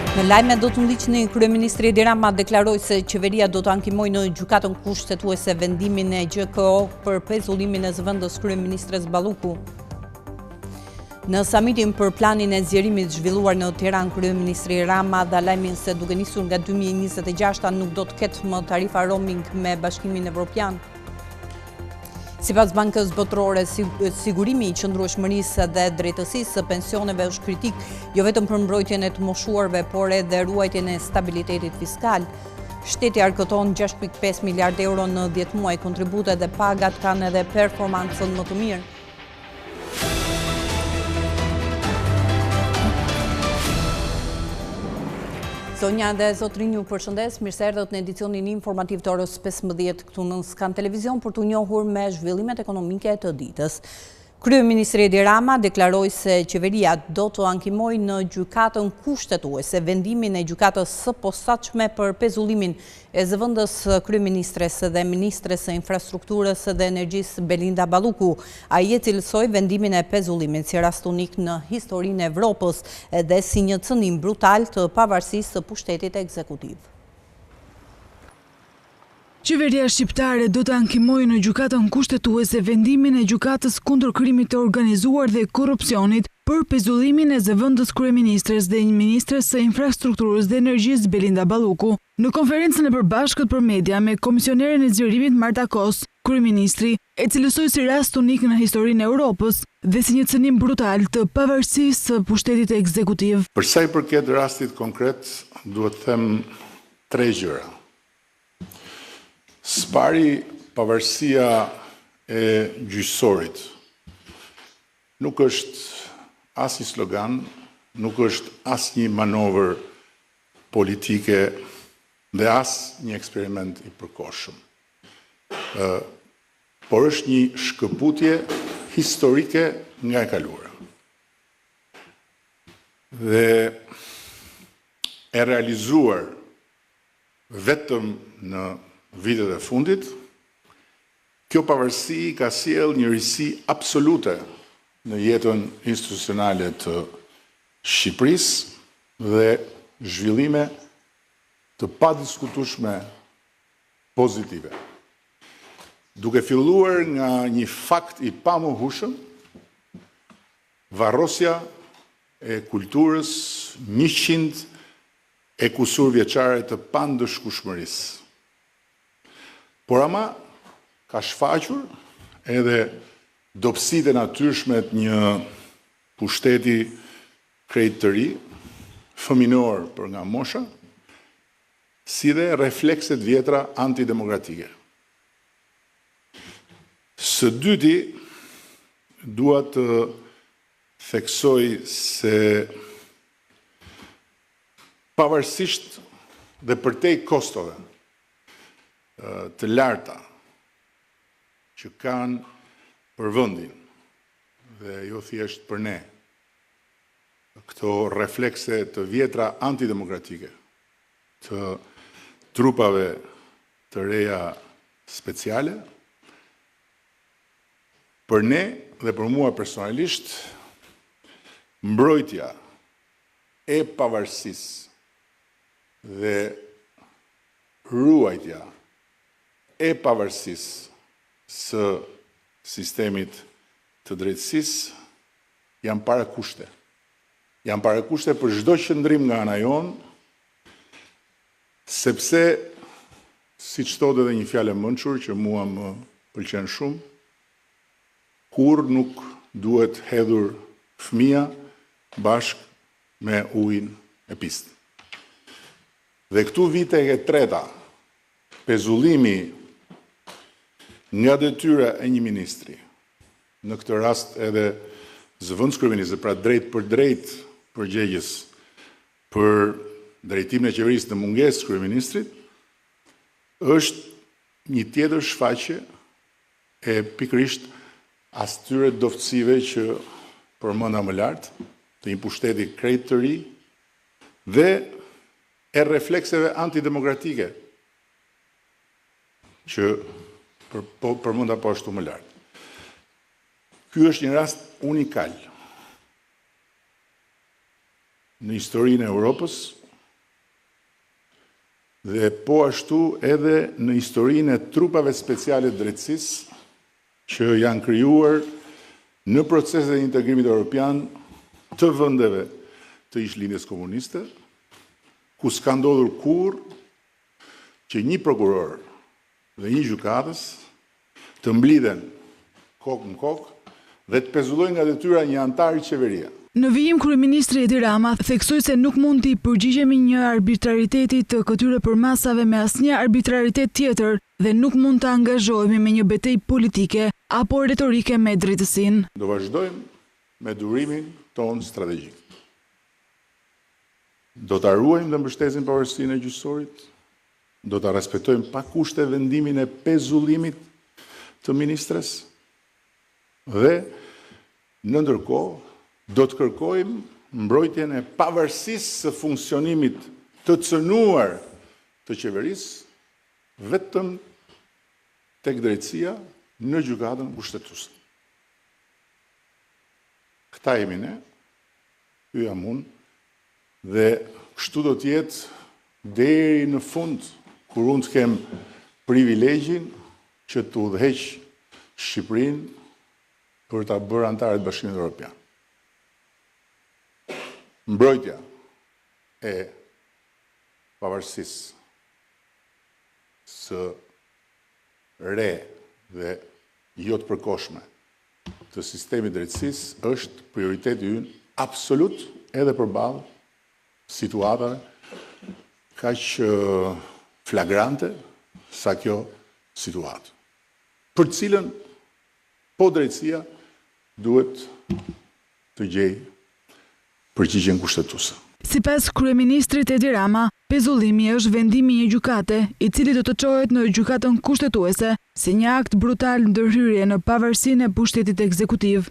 Në lajme do të ndiqni Kryeministri Edi Rama deklaroi se qeveria do të ankimojë në gjykatën kushtetuese vendimin e GJKKO për pezullimin e zëvendës kryeministres Balluku. Në samitin për planin e zgjerimit zhvilluar në Tiranë, kryeministri Rama dha lajmin se duke nisur nga 2026 nuk do të ketë më tarifa roaming me Bashkimin Evropian. Sipas Bankës Botërore, sigurimi i qëndrueshmërisë dhe drejtësisë së pensioneve është kritik jo vetëm për mbrojtjen e të moshuarve, por edhe ruajtjen e stabilitetit fiskal. Shteti arkëton 6.5 miliard euro në 10 muaj kontribute dhe pagat kanë edhe performancën më të mirë. Zonja dhe zotërinj ju përshëndes, mirë se erdhët në edicionin informativ të orës 15 këtu në Scan Televizion për t'u njohur me zhvillimet ekonomike të ditës. Kryeministri Edi Rama deklaroi se qeveria do të ankimojë në gjykatën kushtetuese vendimin e gjykatës së posaçme për pezullimin e zëvendës kryeministres dhe ministres së Infrastrukturës dhe Energjisë Belinda Balluku. Ai e cilësoi vendimin e pezullimit si rast unik në historinë e Evropës dhe si një cënim brutal të pavarësisë së pushtetit ekzekutiv. Qeveria shqiptare do të ankimojë në Gjykatën Kushtetuese vendimin e Gjykatës kundër Krimit të Organizuar dhe Korrupsionit për pezullimin e zëvendës kryeministres dhe ministres së Infrastrukturës dhe Energjisë Belinda Balluku. Në konferencën e përbashkët për media me komisioneren e zgjerimit Marta Kos, kryeministri e cilësoi si rast unik në historinë e Europës dhe si një cënim brutal të pavarësisë së pushtetit ekzekutiv. Për sa i përket rastit konkret, duhet të them tre gjëra. Së pari, pavarësia e gjyqësorit nuk është asnjë slogan, nuk është asnjë manovër politike dhe as një eksperiment i përkohshëm. Por është një shkëputje historike nga e kaluara. Dhe e realizuar Vetëm në vitet e fundit, kjo pavarësi ka sjellë një risi absolute në jetën institucionale të Shqipërisë dhe zhvillime të padiskutueshme pozitive. Duke filluar nga një fakt i pamohueshëm, varrosja e kulturës 100 e kusur vjeçare të pandëshkueshmërisë. Por ama ka shfaqur edhe dobësitë e natyrshme të një pushteti krejt të ri, fëminor për nga mosha, si dhe reflekse të vjetra antidemokratike. Së dyti, dua të theksoj se Pavarësisht dhe përtej kostove të larta që kanë për vendin dhe jo thjesht për ne, këto reflekse të vjetra antidemokratike të trupave të reja speciale, për ne dhe për mua personalisht, mbrojtja e pavarësisë dhe ruajtja e pavarësisë së sistemit të drejtësisë janë parakushte. Janë parakushte për çdo qëndrim nga ana jonë, sepse siç thotë edhe një fjalë e mençur që mua më pëlqen shumë, kurrë nuk duhet hedhur fëmija bashkë me ujin e pistë. Dhe këtu vij tek e treta, pezullimi nga detyra e një ministri, në këtë rast edhe zëvendëskryeministër, pra drejtpërdrejt përgjegjës për drejtimin e qeverisë në mungesë të kryeministrit, është një tjetër shfaqje e pikërisht atyre dobësive që përmenda më lart, të një pushteti krejt të ri dhe e reflekseve antidemokratike që për, po përmenda po ashtu më lart. Ky është një rast unikal në historinë e Europës. Dhe po ashtu edhe në historinë e trupave speciale të drejtësisë që janë krijuar në proceset e integrimit europian të vendeve të ish-Lindjes Komuniste, ku s'ka ndodhur kurrë që një prokuror dhe një gjykatës të mblidhen kokë më kokë dhe të pezullojnë nga detyra një anëtar qeverie. Në vijim kryeministri Edi Rama theksoi se nuk mund t'i përgjigjemi një arbitrariteti të këtyre përmasave me asnjë arbitraritet tjetër dhe nuk mund të angazhohemi me një betejë politike apo retorike me drejtësinë. Do vazhdojmë me durimin tonë strategjik. Do ta ruajmë dhe mbështesim pavarësinë e gjyqësorit, Do ta respektojmë pa kushte vendimin e pezullimit të ministres dhe në ndërkohë do të kërkojmë mbrojtjen e pavarësisë së funksionimit të cënuar të qeverisë vetëm tek drejtësia në Gjykatën Kushtetuese. Këta jemi ne, ky jam unë, Dhe kështu do të jetë deri në fund, kur unë të kem privilegjin që të udhëheq Shqipërinë për ta bërë anëtare të Bashkimit Evropian. Mbrojtja e pavarësisë së re dhe jo të përkohshme të sistemit të drejtësisë është prioriteti ynë absolut edhe përballë situatave kaq flagrante sa kjo situatë, për të cilën po drejtësia duhet të gjejë përgjigjen kushtetuese. Sipas kryeministrit Edi Rama, pezullimi është vendim i një gjykate, i cili do të çohet në Gjykatën Kushtetuese, si një akt brutal ndërhyrje në pavarësinë e pushtetit ekzekutiv.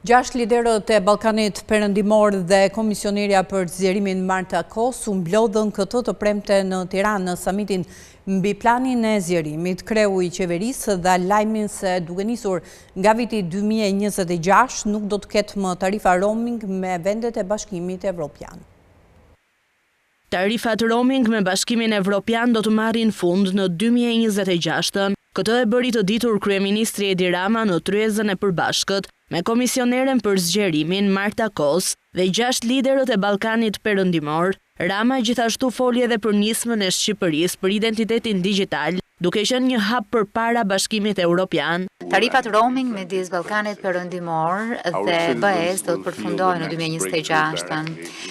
Gjashtë liderët e Ballkanit Perëndimor dhe komisionerja për zgjerimin Marta Kos u mblodhën këtë të premte në Tiranë në samitin mbi planin e zgjerimit. Kreu i qeverisë dha lajmin se duke nisur nga viti 2026 nuk do të ketë më tarifa roaming me vendet e Bashkimit Evropian. Tarifat roaming me Bashkimin Evropian do të marrin fund në 2026-ën. Këtë e bëri të ditur kryeministri Edi Rama në tryezën e përbashkët me komisioneren për zgjerimin Marta Kos dhe gjashtë liderët e Ballkanit Perëndimor. Rama gjithashtu foli edhe për nismën e Shqipërisë për identitetin digjital, duke qenë një hap përpara Bashkimit Evropian. Tarifat roaming midis Ballkanit Perëndimor dhe BE-së do të përfundojnë në 2026-ën.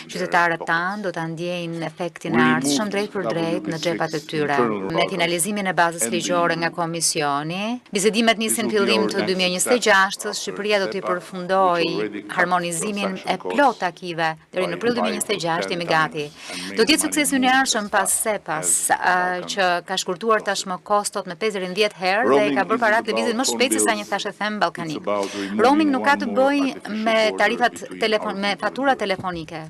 Qytetarët tanë do ta ndjejnë efektin e ardhshëm drejtpërdrejt në xhepat e tyre. Me finalizimin e bazës ligjore nga Komisioni, bisedimet nisin fillim të 2026-ës, Shqipëria do t'i përfundojë harmonizimin e plotë të acquis-ve deri në prill 2026 jemi gati. Do të jetë suksesi ynë i ardhshëm pas SEPA-s, që ka shkurtuar tashmë kostot me 5 deri në 10 herë dhe i ka bërë paratë lëvizin më shpejt se sa një thashethem ballkanik. Roaming nuk ka të bëjë me tarifat telefon me faturat telefonike,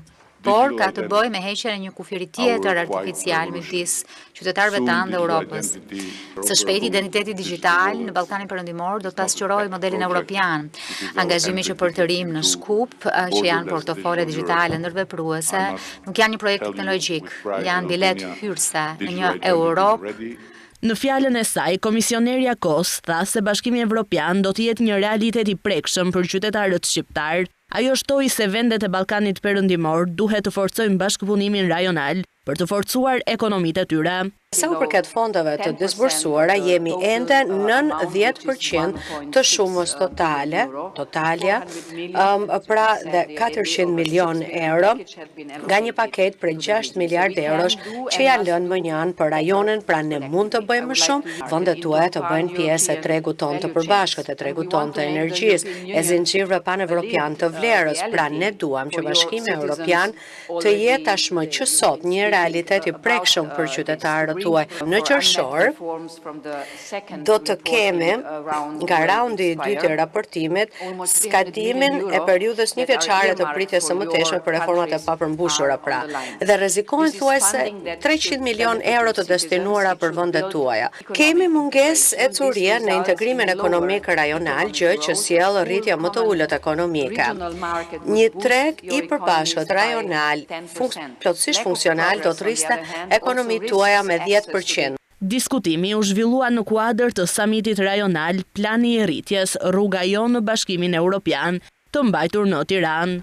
por ka të bëjë me heqjen e një kufiri tjetër artificial midis qytetarëve tanë dhe Europës. Së shpejti identiteti digjital në Ballkanin Perëndimor do të pasqyrojë modelin evropian. Angazhimi që përtërim në Shkup, që janë portofole digjitale ndërvepruese, nuk janë një projekt teknologjik, janë biletë hyrëse në një Europë Në fjalën e saj, komisionerja Kos tha se Bashkimi Evropian do të jetë një realitet i prekshëm për qytetarët shqiptar. Ajo shtoi se vendet e Ballkanit Perëndimor duhet të forcojnë bashkëpunimin rajonal për të forcuar ekonomitë e tyre. Sa u përket fondeve të disbursuara, jemi ende nën 10% të shumës totale, totalja, pra dhe 400 milion euro, nga një paket prej 6 miliard eurosh që janë lënë mënjanë për rajonin, pra ne mund të bëjmë më shumë, vendet tuaja të bëjnë pjesë e tregut tonë të përbashkët, e tregut tonë të energjisë, e zinxhirëve pan-evropian të vlerës, pra ne duam që Bashkimi Evropian të jetë tashmë që sot një realitet i prekshëm për qytetarët. tuaj. Në qershor do të kemi nga raundi i dytë i raportimit skadimin e periudhës njëvjeçare të pritjes së mëtejshme për reformat e papërmbushura pra, dhe rrezikohen thuajse 300 milionë euro të destinuara për vendet tuaja. Kemi mungesë ecurie në integrimin ekonomik rajonal, gjë që sjell rritje më të ulët ekonomike. Një treg i përbashkët rajonal plotësisht funksional do të rriste ekonomitë tuaja me 10%. Diskutimi u zhvillua në kuadër të samitit rajonal Plani i Rritjes, Rruga jonë në Bashkimin Europian, të mbajtur në Tiranë.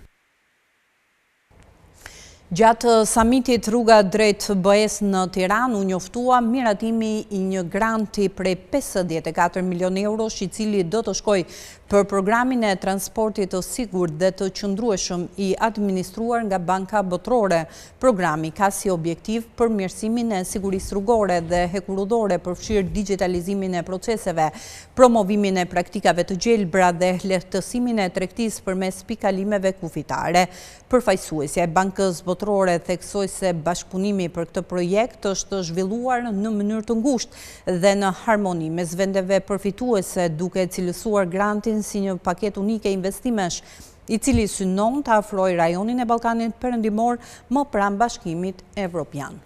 Gjatë samitit Rruga drejt BE-së në Tiranë u njoftua miratimi i një granti prej 54 milionë eurosh i cili do të shkojë për programin e transportit të sigurt dhe të qëndrueshëm i administruar nga Banka Botërore. Programi ka si objektiv përmirësimin e sigurisë rrugore dhe hekurudhore, përfshirë digjitalizimin e proceseve, promovimin e praktikave të gjelbra dhe lehtësimin e tregtisë përmes pikëkalimeve kufitare. Përfaqësuesja e Bankës Botërore theksoi se bashkëpunimi për këtë projekt është zhvilluar në mënyrë të ngushtë dhe në harmoni mes vendeve përfituese, duke cilësuar grantin si një paketë unike investimesh, i cili synon të afrojë rajonin e Ballkanit Perëndimor më pranë Bashkimit Evropian.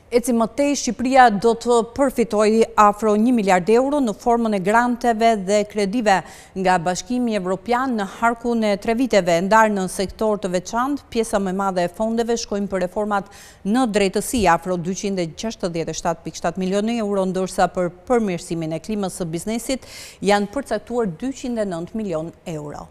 Ecim më tej, Shqipëria do të përfitojë afro 1 miliard euro në formën e granteve dhe kredive nga Bashkimi Evropian në harkun e tre viteve, ndarë në sektorë të veçantë, pjesa më e madhe e fondeve shkojnë për reformat në drejtësi, afro 267.7 milionë euro, ndërsa për përmirësimin e klimës së biznesit janë përcaktuar 209 milionë euro.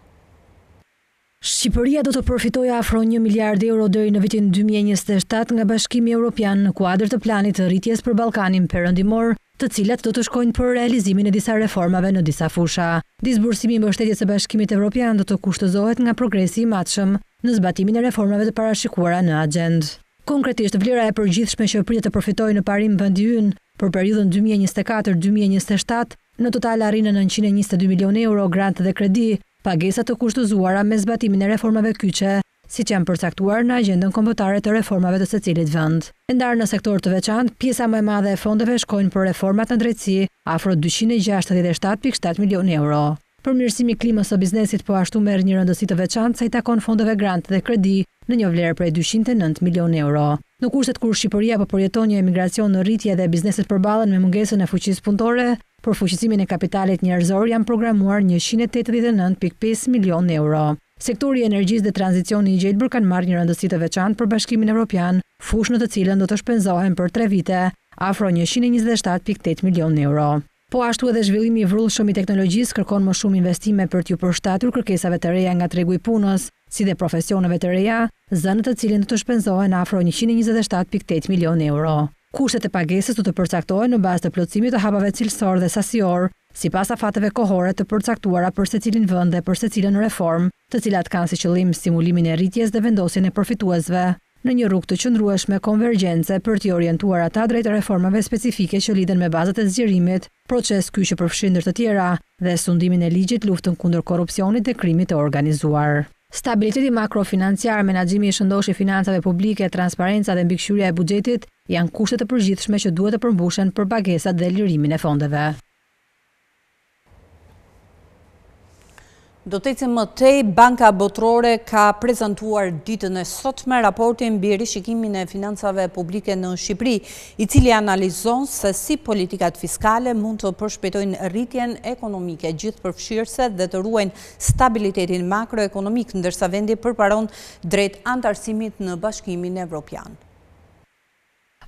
Shqipëria do të përfitojë afro një miliard euro deri në vitin 2027 nga Bashkimi Evropian në kuadër të planit të rritjes për Ballkanin Perëndimor, të cilat do të shkojnë për realizimin e disa reformave në disa fusha. Disbursimi i mbështetjes së Bashkimit Evropian do të kushtëzohet nga progresi i matshëm në zbatimin e reformave të parashikuara në axhendë. Konkretisht, vlera e përgjithshme që pritet të përfitojë në parim vendi ynë për periudhën 2024-2027 në total arrin në 922 milionë euro grant dhe kredi, pagesa të kushtëzuara me zbatimin e reformave kyçe, siç janë përcaktuar në agjendën kombëtare të reformave të secilit vend. E ndarë në sektorë të veçantë, pjesa më e madhe e fondeve shkojnë për reformat në drejtësi, afro 267.7 milionë euro. Përmirësimi i klimës së biznesit po ashtu merr një rëndësi të veçantë sa i takon fondeve grant dhe kredi në një vlerë prej 209 milionë euro. Në kushtet kur Shqipëria po përjeton një emigracion në rritje dhe bizneset përballen me mungesën e fuqisë punëtore, për fuqizimin e kapitalit njerëzor janë programuar 189.5 milionë euro. Sektori i energjisë dhe tranzicioni i gjelbër kanë marrë një rëndësi të veçantë për Bashkimin Evropian, fushë në të cilën do të shpenzohen për 3 vite afro 127.8 milionë euro. Po ashtu edhe zhvillimi i vrullshëm i teknologjisë kërkon më shumë investime për t'iu përshtatur kërkesave të reja nga tregu i punës, si dhe profesioneve të reja, zë në të cilin do të shpenzohen afro 127.8 milionë euro. Kushtet e pagesës do të përcaktohen në bazë të plotësimit të hapave cilësor dhe sasior, sipas afateve kohore të përcaktuara për secilin vend dhe për secilën reformë, të cilat kanë si qëllim stimulimin e rritjes dhe vendosjen e përfituesve në një rrugë të qëndrueshme konvergjence për t'i orientuar ata drejt reformave specifike që lidhen me bazat e zgjerimit, proces ky që përfshin ndër të tjera dhe sundimin e ligjit, luftën kundër korrupsionit dhe krimit të organizuar. Stabiliteti makrofinanciar, menaxhimi i shëndoshë i financave publike, transparenca dhe mbikëqyrja e buxhetit janë kushte të përgjithshme që duhet të përmbushen për pagesat dhe lirimin e fondeve. Do të ecim më tej, Banka Botërore ka prezantuar ditën e sotme raportin mbi rishikimin e financave publike në Shqipëri, i cili analizon se si politikat fiskale mund të përshpejtojnë rritjen ekonomike gjithëpërfshirëse dhe të ruajnë stabilitetin makroekonomik, ndërsa vendi përparon drejt anëtarësimit në Bashkimin Evropian.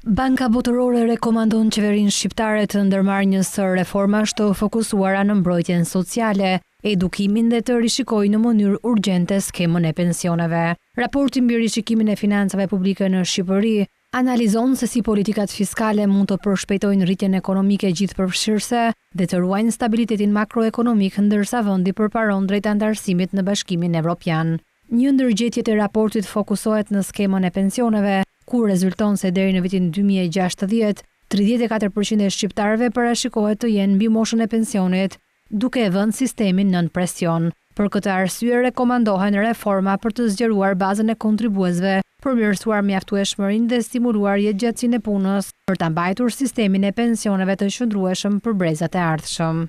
Banka Botërore rekomandon qeverinë shqiptare të ndërmarrë një sërë reformash të fokusuara në mbrojtjen sociale, edukimin dhe të rishikojë në mënyrë urgjente skemën e pensioneve. Raporti mbi rishikimin e financave publike në Shqipëri analizon se si politikat fiskale mund të përshpejtojnë rritjen ekonomike gjithëpërfshirëse dhe të ruajnë stabilitetin makroekonomik ndërsa vendi përparon drejt anëtarësimit në Bashkimin Evropian. Një ndër gjetjet e raportit fokusohet në skemën e pensioneve, ku rezulton se deri në vitin 2060, 34% e shqiptarëve parashikohet të jenë mbi moshën e pensionit, duke e vënë sistemin nën presion. Për këtë arsye rekomandohen reforma për të zgjeruar bazën e kontribuesve, përmirësuar mjaftueshmërinë dhe stimuluar jetëgjatësinë e punës, për ta mbajtur sistemin e pensioneve të qëndrueshëm për brezat e ardhshëm.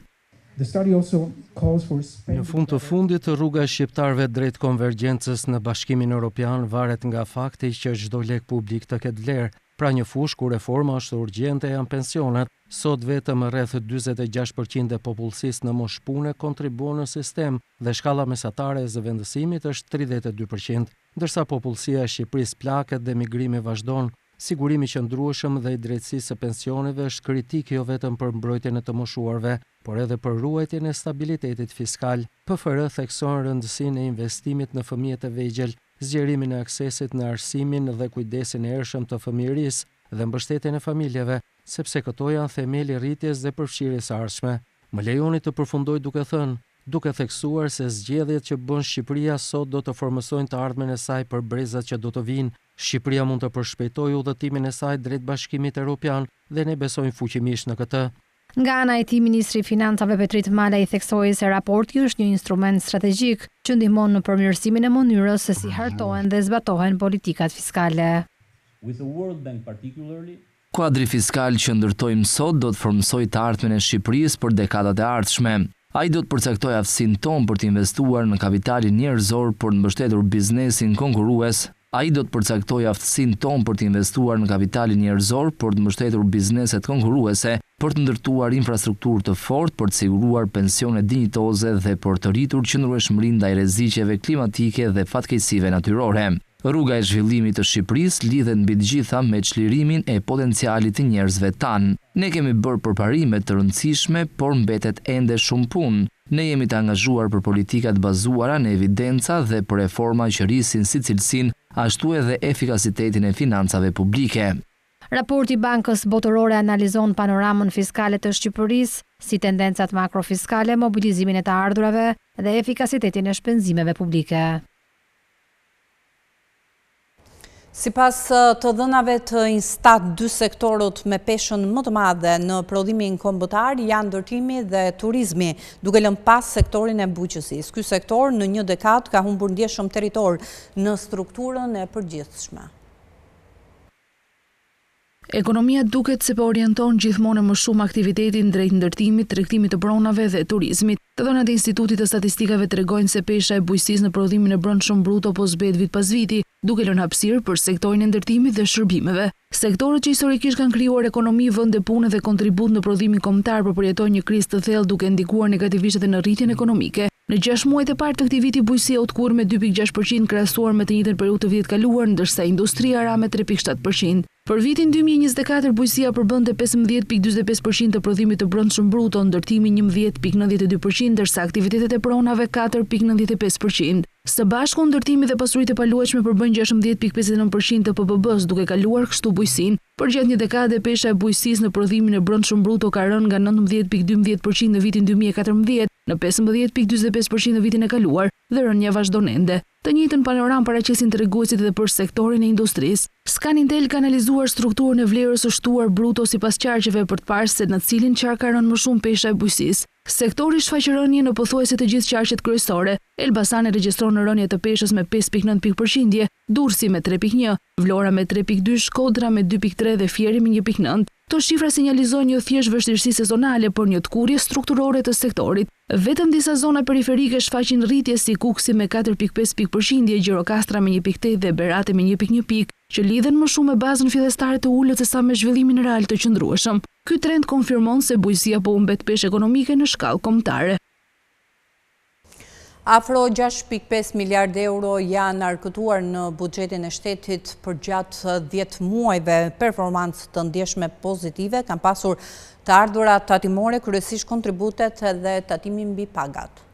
Në fund të fundit, rruga e shqiptarëve drejt konvergjencës në Bashkimin Europian varet nga fakti që çdo lek publik të ketë vlerë. Pra një fushë ku reforma është urgjente janë pensionet. Sot vetëm rreth 46 për qind e popullsisë në moshë pune kontribuon në sistem dhe shkalla mesatare e zëvendësimit është 32 për qind. Ndërsa popullsia e Shqipërisë plaket dhe migrimi vazhdon, sigurimi i qëndrueshëm dhe i drejtësisë së pensioneve është kritik jo vetëm për mbrojtjen e të moshuarve, por edhe për ruajtjen e stabilitetit fiskal. PFR thekson rëndësinë e investimit në fëmijët e vegjël, zgjerimin e aksesit në arsimin dhe kujdesin e hershëm të fëmijërisë dhe mbështetjen e familjeve, sepse këto janë themeli i rritjes dhe përfshirjes së ardhshme. Më lejoni të përfundoj duke thënë, duke theksuar se zgjedhjet që bën Shqipëria sot do të formësojnë të ardhmen e saj për brezat që do të vijnë. Shqipëria mund të përshpejtojë udhëtimin e saj drejt Bashkimit Europian dhe ne besojmë fuqimisht në këtë. Nga ana e tij, ministri i Financave Petrit Malaj theksoi se raporti është një instrument strategjik që ndihmon në përmirësimin e mënyrës se si hartohen dhe zbatohen politikat fiskale. Kuadri fiskal që ndërtojmë sot do të formësojë të ardhmen e Shqipërisë për dekadat e ardhshme. Ai do të përcaktojë aftësinë tonë për të investuar në kapitalin njerëzor për të mbështetur biznesin konkurrues. Ai do të përcaktojë aftësinë tonë për të investuar në kapitalin njerëzor për të mbështetur bizneset konkurruese, për të ndërtuar infrastrukturë të fortë për të siguruar pensione dinjitoze dhe për të rritur qëndrueshmërinë ndaj rreziqeve klimatike dhe fatkeqësive natyrore. Rruga e zhvillimit të Shqipërisë lidhet mbi të gjitha me çlirimin e potencialit të njerëzve tanë. Ne kemi bërë përparime të rëndësishme, por mbetet ende shumë punë. Ne jemi të angazhuar për politika të bazuara në evidenca dhe për reforma që rrisin si cilësinë, ashtu edhe efikasitetin e financave publike. Raporti i Bankës Botërore analizon panoramën fiskale të Shqipërisë, si tendencat makrofiskale, mobilizimin e të ardhurave dhe efikasitetin e shpenzimeve publike. Sipas të dhënave të Instat, dy sektorët me peshën më të madhe në prodhimin kombëtar janë ndërtimi dhe turizmi, duke lënë pas sektorin e bujqësisë. Ky sektor në një dekadë ka humbur ndjeshëm territor në strukturën e përgjithshme. Ekonomia duket se po orienton gjithmonë e më shumë aktivitetin drejt ndërtimit, tregtimit të pronave dhe turizmit. Të dhënat e Institutit të Statistikave tregojnë se pesha e bujqësisë në prodhimin e brendshëm bruto po zbehet vit pas viti, duke lënë hapësirë për sektorin e ndërtimit dhe shërbimeve. Sektorët që historikisht kanë krijuar ekonomi, vende pune dhe kontribut në prodhimin kombëtar po përjetojnë një krizë të thellë duke ndikuar negativisht edhe në rritjen ekonomike. Në gjashtë muajt e parë të këtij viti bujqësia u tkurr me 2,6 për qind krahasuar me të njëjtën periudhë të vitit të kaluar, ndërsa industria ra me 3,7 për qind. Për vitin 2024 bujqësia përbënte 15,45 për qind të prodhimit të brendshëm bruto, ndërtimi 11,92 për qind, ndërsa aktivitetet e pronave 4,95 për qind. Së bashku, ndërtimi dhe pasuritë e paluajtshme përbëjnë 16,59 për qind të PBB-së, duke kaluar kështu bujqësinë. Përgjatë një dekade, pesha e bujqësisë në prodhimin e brendshëm bruto ka rënë nga 19,12 për qind në vitin 2014 në 15,45 për qind në vitin e kaluar dhe rënia vazhdon ende. Të njëjtën panoramë paraqesin treguesit edhe për sektorin e industrisë. Scan Intel ka analizuar strukturën e vlerës së shtuar bruto sipas qarqeve për të parë se në cilin qark ka rënë më shumë pesha e bujqësisë. Sektori shfaq rënie në pothuajse të gjithë qarqet kryesore. Elbasani regjistron rënie të peshës me 5.9 pikë përqindje, Durrësi me 3.1, Vlora me 3.2, Shkodra me 2.3 dhe Fieri me 1.9. Këto shifra sinjalizojnë jo thjesht vështirësi sezonale, por një tkurrje strukturore të sektorit. Vetëm disa zona periferike shfaqin rritje si Kukësi me 4.5 pikë përqindje, Gjirokastra me 1.8 dhe Berati me 1.1 pikë, që lidhen më shumë me bazën fillestare të ulët sesa me zhvillimin real të qëndrueshëm. Ky trend konfirmon se bujqësia po humbet peshë ekonomike në shkallë kombëtare. Afro 6.5 miliard euro janë arkëtuar në buxhetin e shtetit përgjatë 10 muajve. Performancë të ndjeshme pozitive kanë pasur të ardhurat tatimore, kryesisht kontributet dhe tatimi mbi pagat.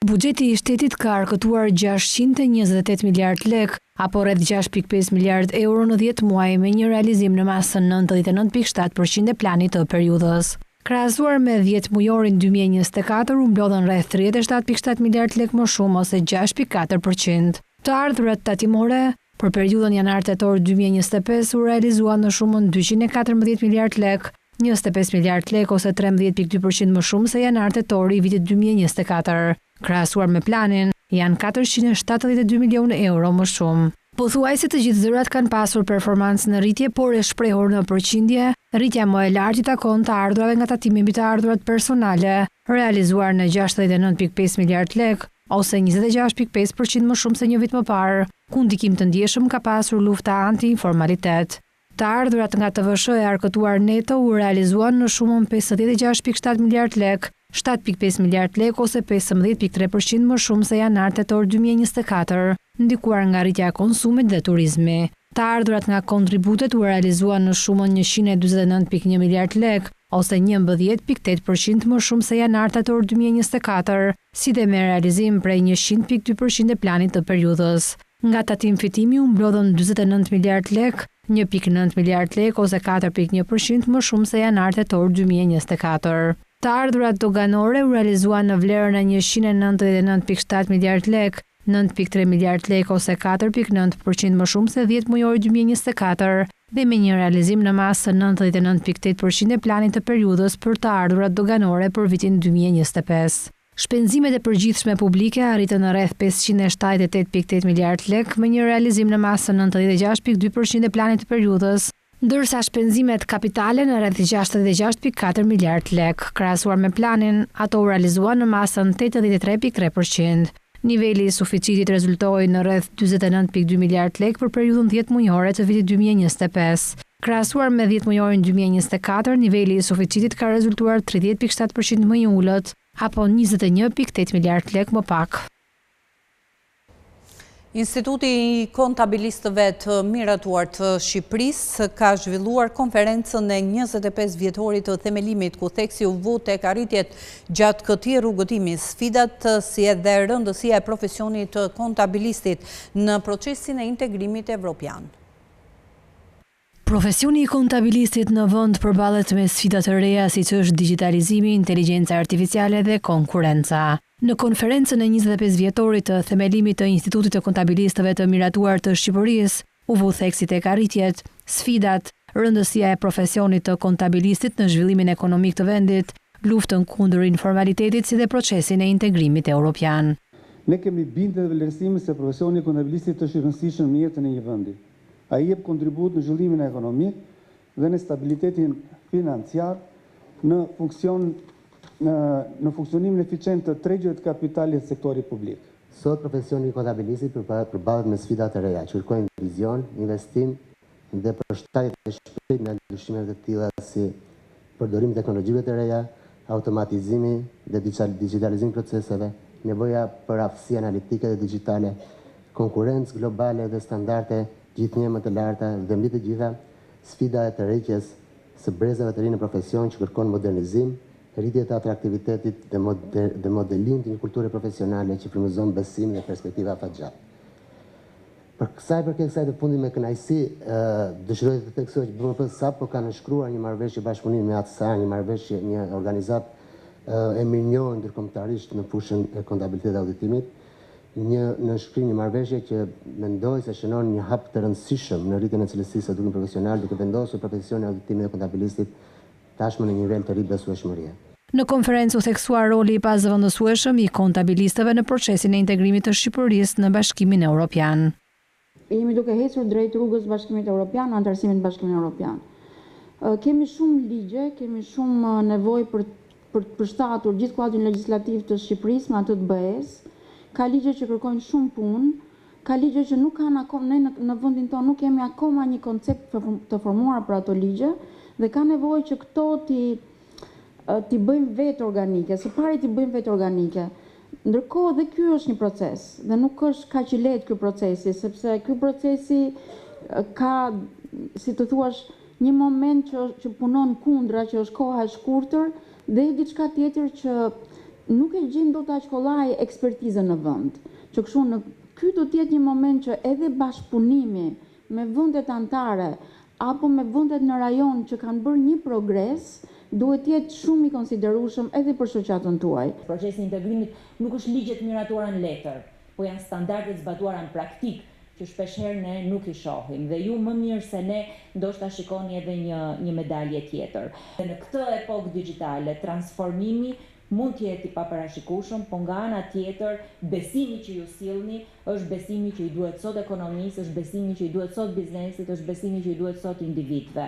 Buxheti i shtetit ka arkëtuar 628 miliard lekë, apo rreth 6.5 miliard euro në 10 muaj me një realizim në masën 99.7% e planit të periudhës. Krahasuar me 10 mujorin 2024 u mblodhën rreth 37.7 miliard lekë më shumë ose 6.4%. Të ardhurat tatimore për periudhën janar-tetor 2025 u realizuan në shumën 214 miliard lekë. 25 miliardë lekë ose 13.2 për qind më shumë se janar-tetori i vitit 2024. Krahasuar me planin, janë 472 milionë euro më shumë. Pothuajse të gjithë zërat kanë pasur performancë në rritje, por e shprehur në përqindje, rritja më e lartë i takon të ardhurave nga tatimi mbi të ardhurat personale, realizuar në 69.5 miliardë lekë, ose 26.5 për qind më shumë se një vit më parë, ku ndikim të ndjeshëm ka pasur lufta anti-informalitet. Të ardhurat nga TVSH e arkëtuar neto u realizuan në shumën 56.7 miliardë lekë, 7.5 miliardë lekë ose 15.3 për qind më shumë se janar-tetor 2024, ndikuar nga rritja e konsumit dhe turizmi. Të ardhurat nga kontributet u realizuan në shumën 149.1 miliardë lekë, ose 11.8 për qind më shumë se janar-tetor 2024, si dhe me realizim prej 100.2 për qind e planit të periudhës. Nga tatim fitimi u mblodhën 49 miliardë lekë, 1.9 miliardë lekë ose 4.1 për qind më shumë se janar-tetor 2024. Të ardhurat doganore u realizuan në vlerën e 199.7 miliardë lekë, 9.3 miliardë lekë ose 4.9 për qind më shumë se 10 mujori 2024 dhe me një realizim në masë 99.8 për qind e planit të periudhës për të ardhurat doganore për vitin 2025. Shpenzimet e përgjithshme publike arritën në rreth 578.8 miliardë lekë, me një realizim në masën 96.2 për qind e planit të periudhës, ndërsa shpenzimet kapitale në rreth 66.4 miliardë lekë, krahasuar me planin, ato u realizuan në masën 83.3 për qind. Niveli i suficitit rezultoi në rreth 49.2 miliardë lekë për periudhën 10 mujore të vitit 2025. Krahasuar me 10 mujorin 2024, niveli i suficitit ka rezultuar 30.7% më i ulët, apo 21.8 miliardë lekë më pak. Instituti i kontabilistëve të miratuar të Shqipërisë ka zhvilluar konferencën e 25 vjetorit të themelimit, ku theksi u vu tek arritjet gjatë këtij rrugëtimi, sfidat si edhe rëndësia e profesionit të kontabilistit në procesin e integrimit evropian. Profesioni i kontabilistit në vend përballet me sfida të reja siç është digjitalizimi, inteligjenca artificiale dhe konkurrenca. Në konferencën e 25 vjetorit të themelimit të Institutit të Kontabilistëve të Miratuar të Shqipërisë, u vu theksi tek arritjet, sfidat, rëndësia e profesionit të kontabilistit në zhvillimin ekonomik të vendit, luftën kundër informalitetit si dhe procesin e integrimit europian. Ne kemi bindjen dhe vlerësimin se profesioni i kontabilistit është i rëndësishëm në jetën e një vendi. Ai jep kontribut në zhvillimin ekonomik dhe në stabilitetin financiar, në funksion në në funksionimin eficient të tregjeve të kapitalit dhe sektorit publik. Sot profesioni i kontabilistit përballet me sfida të reja që kërkojnë vizion, investim dhe përshtatje të shpejtë ndaj ndryshimeve të tilla si përdorimi i teknologjive të reja, automatizimi dhe digjitalizimi i proceseve, nevoja për aftësi analitike dhe digjitale, konkurrencë globale dhe standarde gjithnjë më të larta dhe mbi të gjitha, sfida e tërheqjes së brezave të rinj në profesion që kërkon modernizim, rritje të atraktivitetit dhe modelim të një kulture profesionale që frymëzon besim dhe perspektiva afatgjatë. Për sa i përket kësaj të fundit me kënaqësi dëshiroj të theksoj që BMP sapo ka nënshkruar një marrëveshje bashkëpunimi me ACSA, një marrëveshje, një organizatë e mirënjohur ndërkombëtarisht në fushën e kontabilitetit dhe auditimit, një nënshkrim, një marrëveshje që mendoj se shënon një hap të rëndësishëm në rritjen e cilësisë së edukimit profesional, duke vendosur profesionin e auditimit dhe kontabilistit tashmë në një nivel të ri besueshmërie. Në konferencë u theksua roli i pazëvendësueshëm i kontabilistëve në procesin e integrimit të Shqipërisë në Bashkimin Evropian. Jemi duke ecur drejt rrugës së Bashkimit Evropian, anëtarësimit në Bashkimin Evropian. Kemi shumë ligje, kemi shumë nevojë për për të përshtatur gjithë kuadrin legjislativ të Shqipërisë me atë të BE-së. Ka ligje që kërkojnë shumë punë, ka ligje që nuk kanë akoma, ne në, në vendin tonë nuk kemi akoma një koncept të formuar për ato ligje dhe ka nevojë që këto t'i t'i bëjmë vetë organike, së pari t'i bëjmë vetë organike. Ndërkohë dhe ky është një proces dhe nuk është kaq i lehtë ky procesi, sepse ky procesi ka, si të thuash, një moment që që punon kundra, që është koha e shkurtër dhe diçka tjetër që nuk e gjejmë dot aq kollaj ekspertizën në vend. Që kështu në ky do të jetë një moment që edhe bashkëpunimi me vendet anëtare apo me vendet në rajon që kanë bërë një progres, duhet të jetë shumë i konsiderueshëm edhe për shoqatën tuaj. Procesi i integrimit nuk është ligje të miratuara në letër, po janë standarde të zbatuara në praktikë. që shpeshherë ne nuk i shohim dhe ju më mirë se ne ndoshta shikoni edhe një një medalje tjetër. Dhe në këtë epokë dixhitale transformimi mund të jetë i paparashikueshëm, po nga ana tjetër besimi që ju sillni është besimi që i duhet sot ekonomisë, është besimi që i duhet sot biznesit, është besimi që i duhet sot individëve.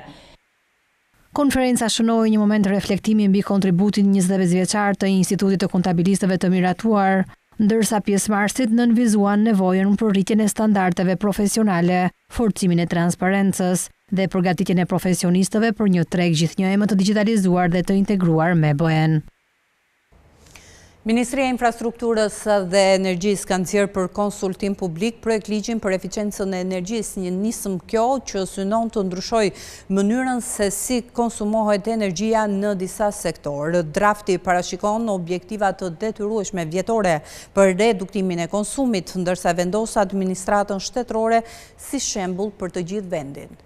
Konferenca shënoi një moment reflektimi mbi kontributin 25 vjeçar të Institutit të Kontabilistëve të Miratuar, ndërsa pjesëmarrësit nënvizuan nevojën për rritjen e standardeve profesionale, forcimin e transparencës dhe përgatitjen e profesionistëve për një treg gjithnjë e më të digjitalizuar dhe të integruar me BE-në. Ministria e Infrastrukturës dhe Energjisë ka nxjerrë për konsultim publik projektligjin për eficiencën e energjisë, një nismë kjo që synon të ndryshojë mënyrën se si konsumohet energjia në disa sektorë. Drafti parashikon objektiva të detyrueshme vjetore për reduktimin e konsumit, ndërsa vendos administratën shtetërore si shembull për të gjithë vendin.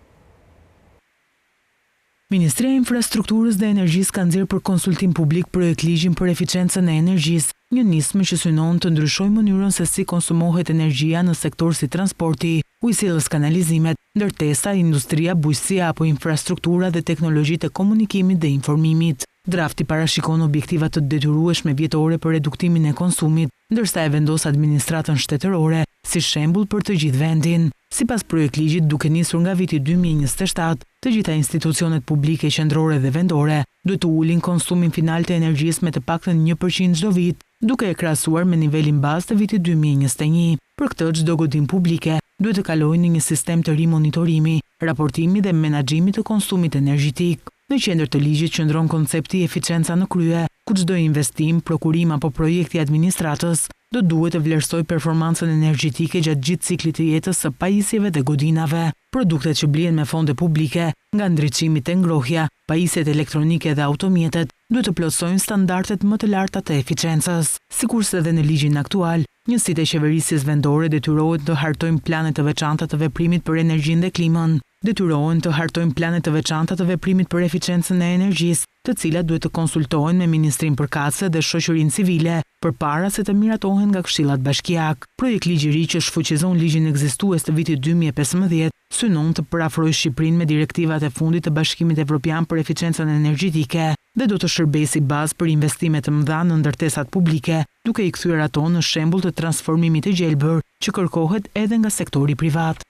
Ministria e Infrastrukturës dhe Energjisë ka nxjerrë për konsultim publik projektligjin për eficiencën e energjisë, një nismë që synon të ndryshojë mënyrën se si konsumohet energjia në sektorë si transporti, ujësjellës kanalizimet, ndërtesa, industria, bujqësia apo infrastruktura dhe teknologjitë e komunikimit dhe informimit. Drafti parashikon objektiva të detyrueshme vjetore për reduktimin e konsumit, ndërsa e vendos administratën shtetërore si shembull për të gjithë vendin. Sipas projektligjit, duke nisur nga viti 2027, të gjitha institucionet publike qendrore dhe vendore duhet të ulin konsumin final të energjisë me të paktën 1% çdo vit, duke e krahasuar me nivelin bazë të vitit 2021. Për këtë, çdo godinë publike duhet të kalojë në një sistem të ri monitorimi, raportimi dhe menaxhimi të konsumit energjetik. Në qendër të ligjit qëndron koncepti eficienca në krye, ku çdo investim, prokurim apo projekt i administratës do duhet të vlerësojë performancën energjetike gjatë gjithë ciklit të jetës së pajisjeve dhe godinave. Produktet që blihen me fonde publike, nga ndriçimi te ngrohja, pajisjet elektronike dhe automjetet, duhet të plotësojnë standardet më të larta të eficiencës. Sikurse dhe në ligjin aktual, njësitë e qeverisjes vendore detyrohen të hartojnë plane të veçanta të veprimit për energjinë dhe klimën. Detyrohen të hartojnë plane të veçanta të veprimit për eficiencën e energjisë, të cilat duhet të konsultohen me ministrinë përkatëse dhe shoqërinë civile përpara se të miratohen nga këshillat bashkiakë. Projektligji i ri që shfuqizon ligjin ekzistues të vitit 2015 synon të përafrojë Shqipërinë me direktivat e fundit të Bashkimit Evropian për eficiencën energjetike dhe do të shërbejë si bazë për investime të mëdha në ndërtesat publike, duke i kthyer ato në shembull të transformimit të gjelbër që kërkohet edhe nga sektori privat.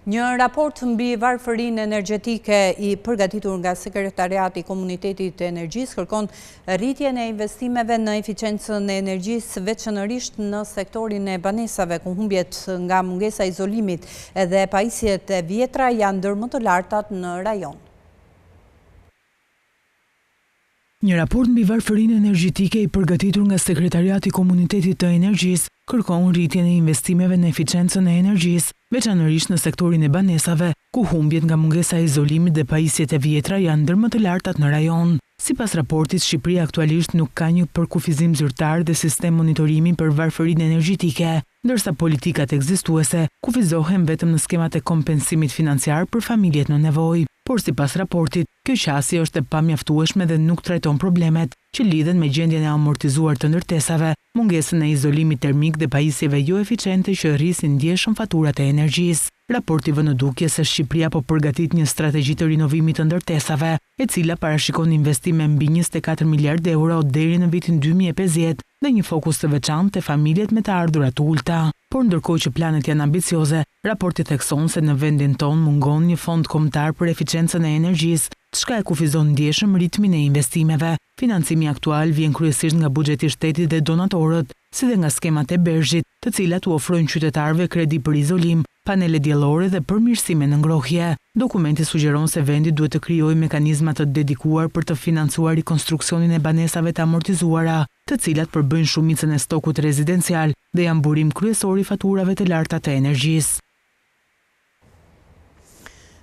Një raport mbi varfërinë energjetike i përgatitur nga Sekretariati i Komunitetit të Energjisë kërkon rritjen e investimeve në eficiencën e energjisë, veçanërisht në sektorin e banesave, ku humbjet nga mungesa e izolimit edhe pajisjet e vjetra janë ndër më të lartat në rajon. Një raport mbi varfërinë energjetike i përgatitur nga Sekretariati i Komunitetit të Energjisë kërkon rritjen e investimeve në eficiencën e energjisë, veçanërisht në sektorin e banesave, ku humbjet nga mungesa e izolimit dhe pajisjet e vjetra janë ndër më të lartat në rajon. Sipas raportit, Shqipëria aktualisht nuk ka një përkufizim zyrtar dhe sistem monitorimi për varfërinë energjetike, ndërsa politikat ekzistuese kufizohen vetëm në skemat e kompensimit financiar për familjet në nevojë. Por sipas raportit, kjo qasje është e pamjaftueshme dhe nuk trajton problemet që lidhen me gjendjen e amortizuar të ndërtesave, mungesën e izolimit termik dhe pajisjeve joeficiente që rrisin ndjeshëm faturat e energjisë. Raporti vë në dukje se Shqipëria po përgatit një strategji të rinovimit të ndërtesave, e cila parashikon investime mbi 24 miliardë euro deri në vitin 2050 dhe një fokus të veçantë te familjet me të ardhura të ulëta. Por ndërkohë që planet janë ambicioze, raporti thekson se në vendin tonë mungon një fond kombëtar për eficiencën e energjisë, çka e kufizon ndjeshëm ritmin e investimeve. Financimi aktual vjen kryesisht nga buxheti i shtetit dhe donatorët, si dhe nga skemat e BERZH-it, të cilat u ofrojnë qytetarëve kredi për izolim, panele diellore dhe përmirësime në ngrohje. Dokumenti sugjeron se vendi duhet të krijojë mekanizma të dedikuar për të financuar rikonstruksionin e banesave të amortizuara, të cilat përbëjnë shumicën e stokut rezidencial dhe janë burim kryesor i faturave të larta të energjisë.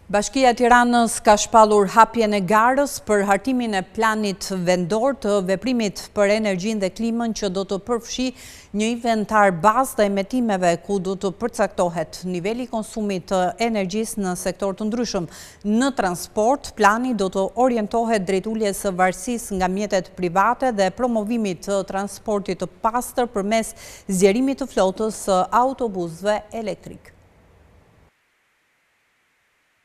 Bashkia e Tiranës ka shpallur hapjen e garës për hartimin e planit vendor të veprimit për energjinë dhe klimën që do të përfshijë një inventar bazë të emetimeve ku do të përcaktohet niveli i konsumit të energjisë në sektorë të ndryshëm. Në transport, plani do të orientohet drejt uljes së varësisë nga mjetet private dhe promovimit të transportit të pastër përmes zgjerimit të flotës së autobusëve elektrikë.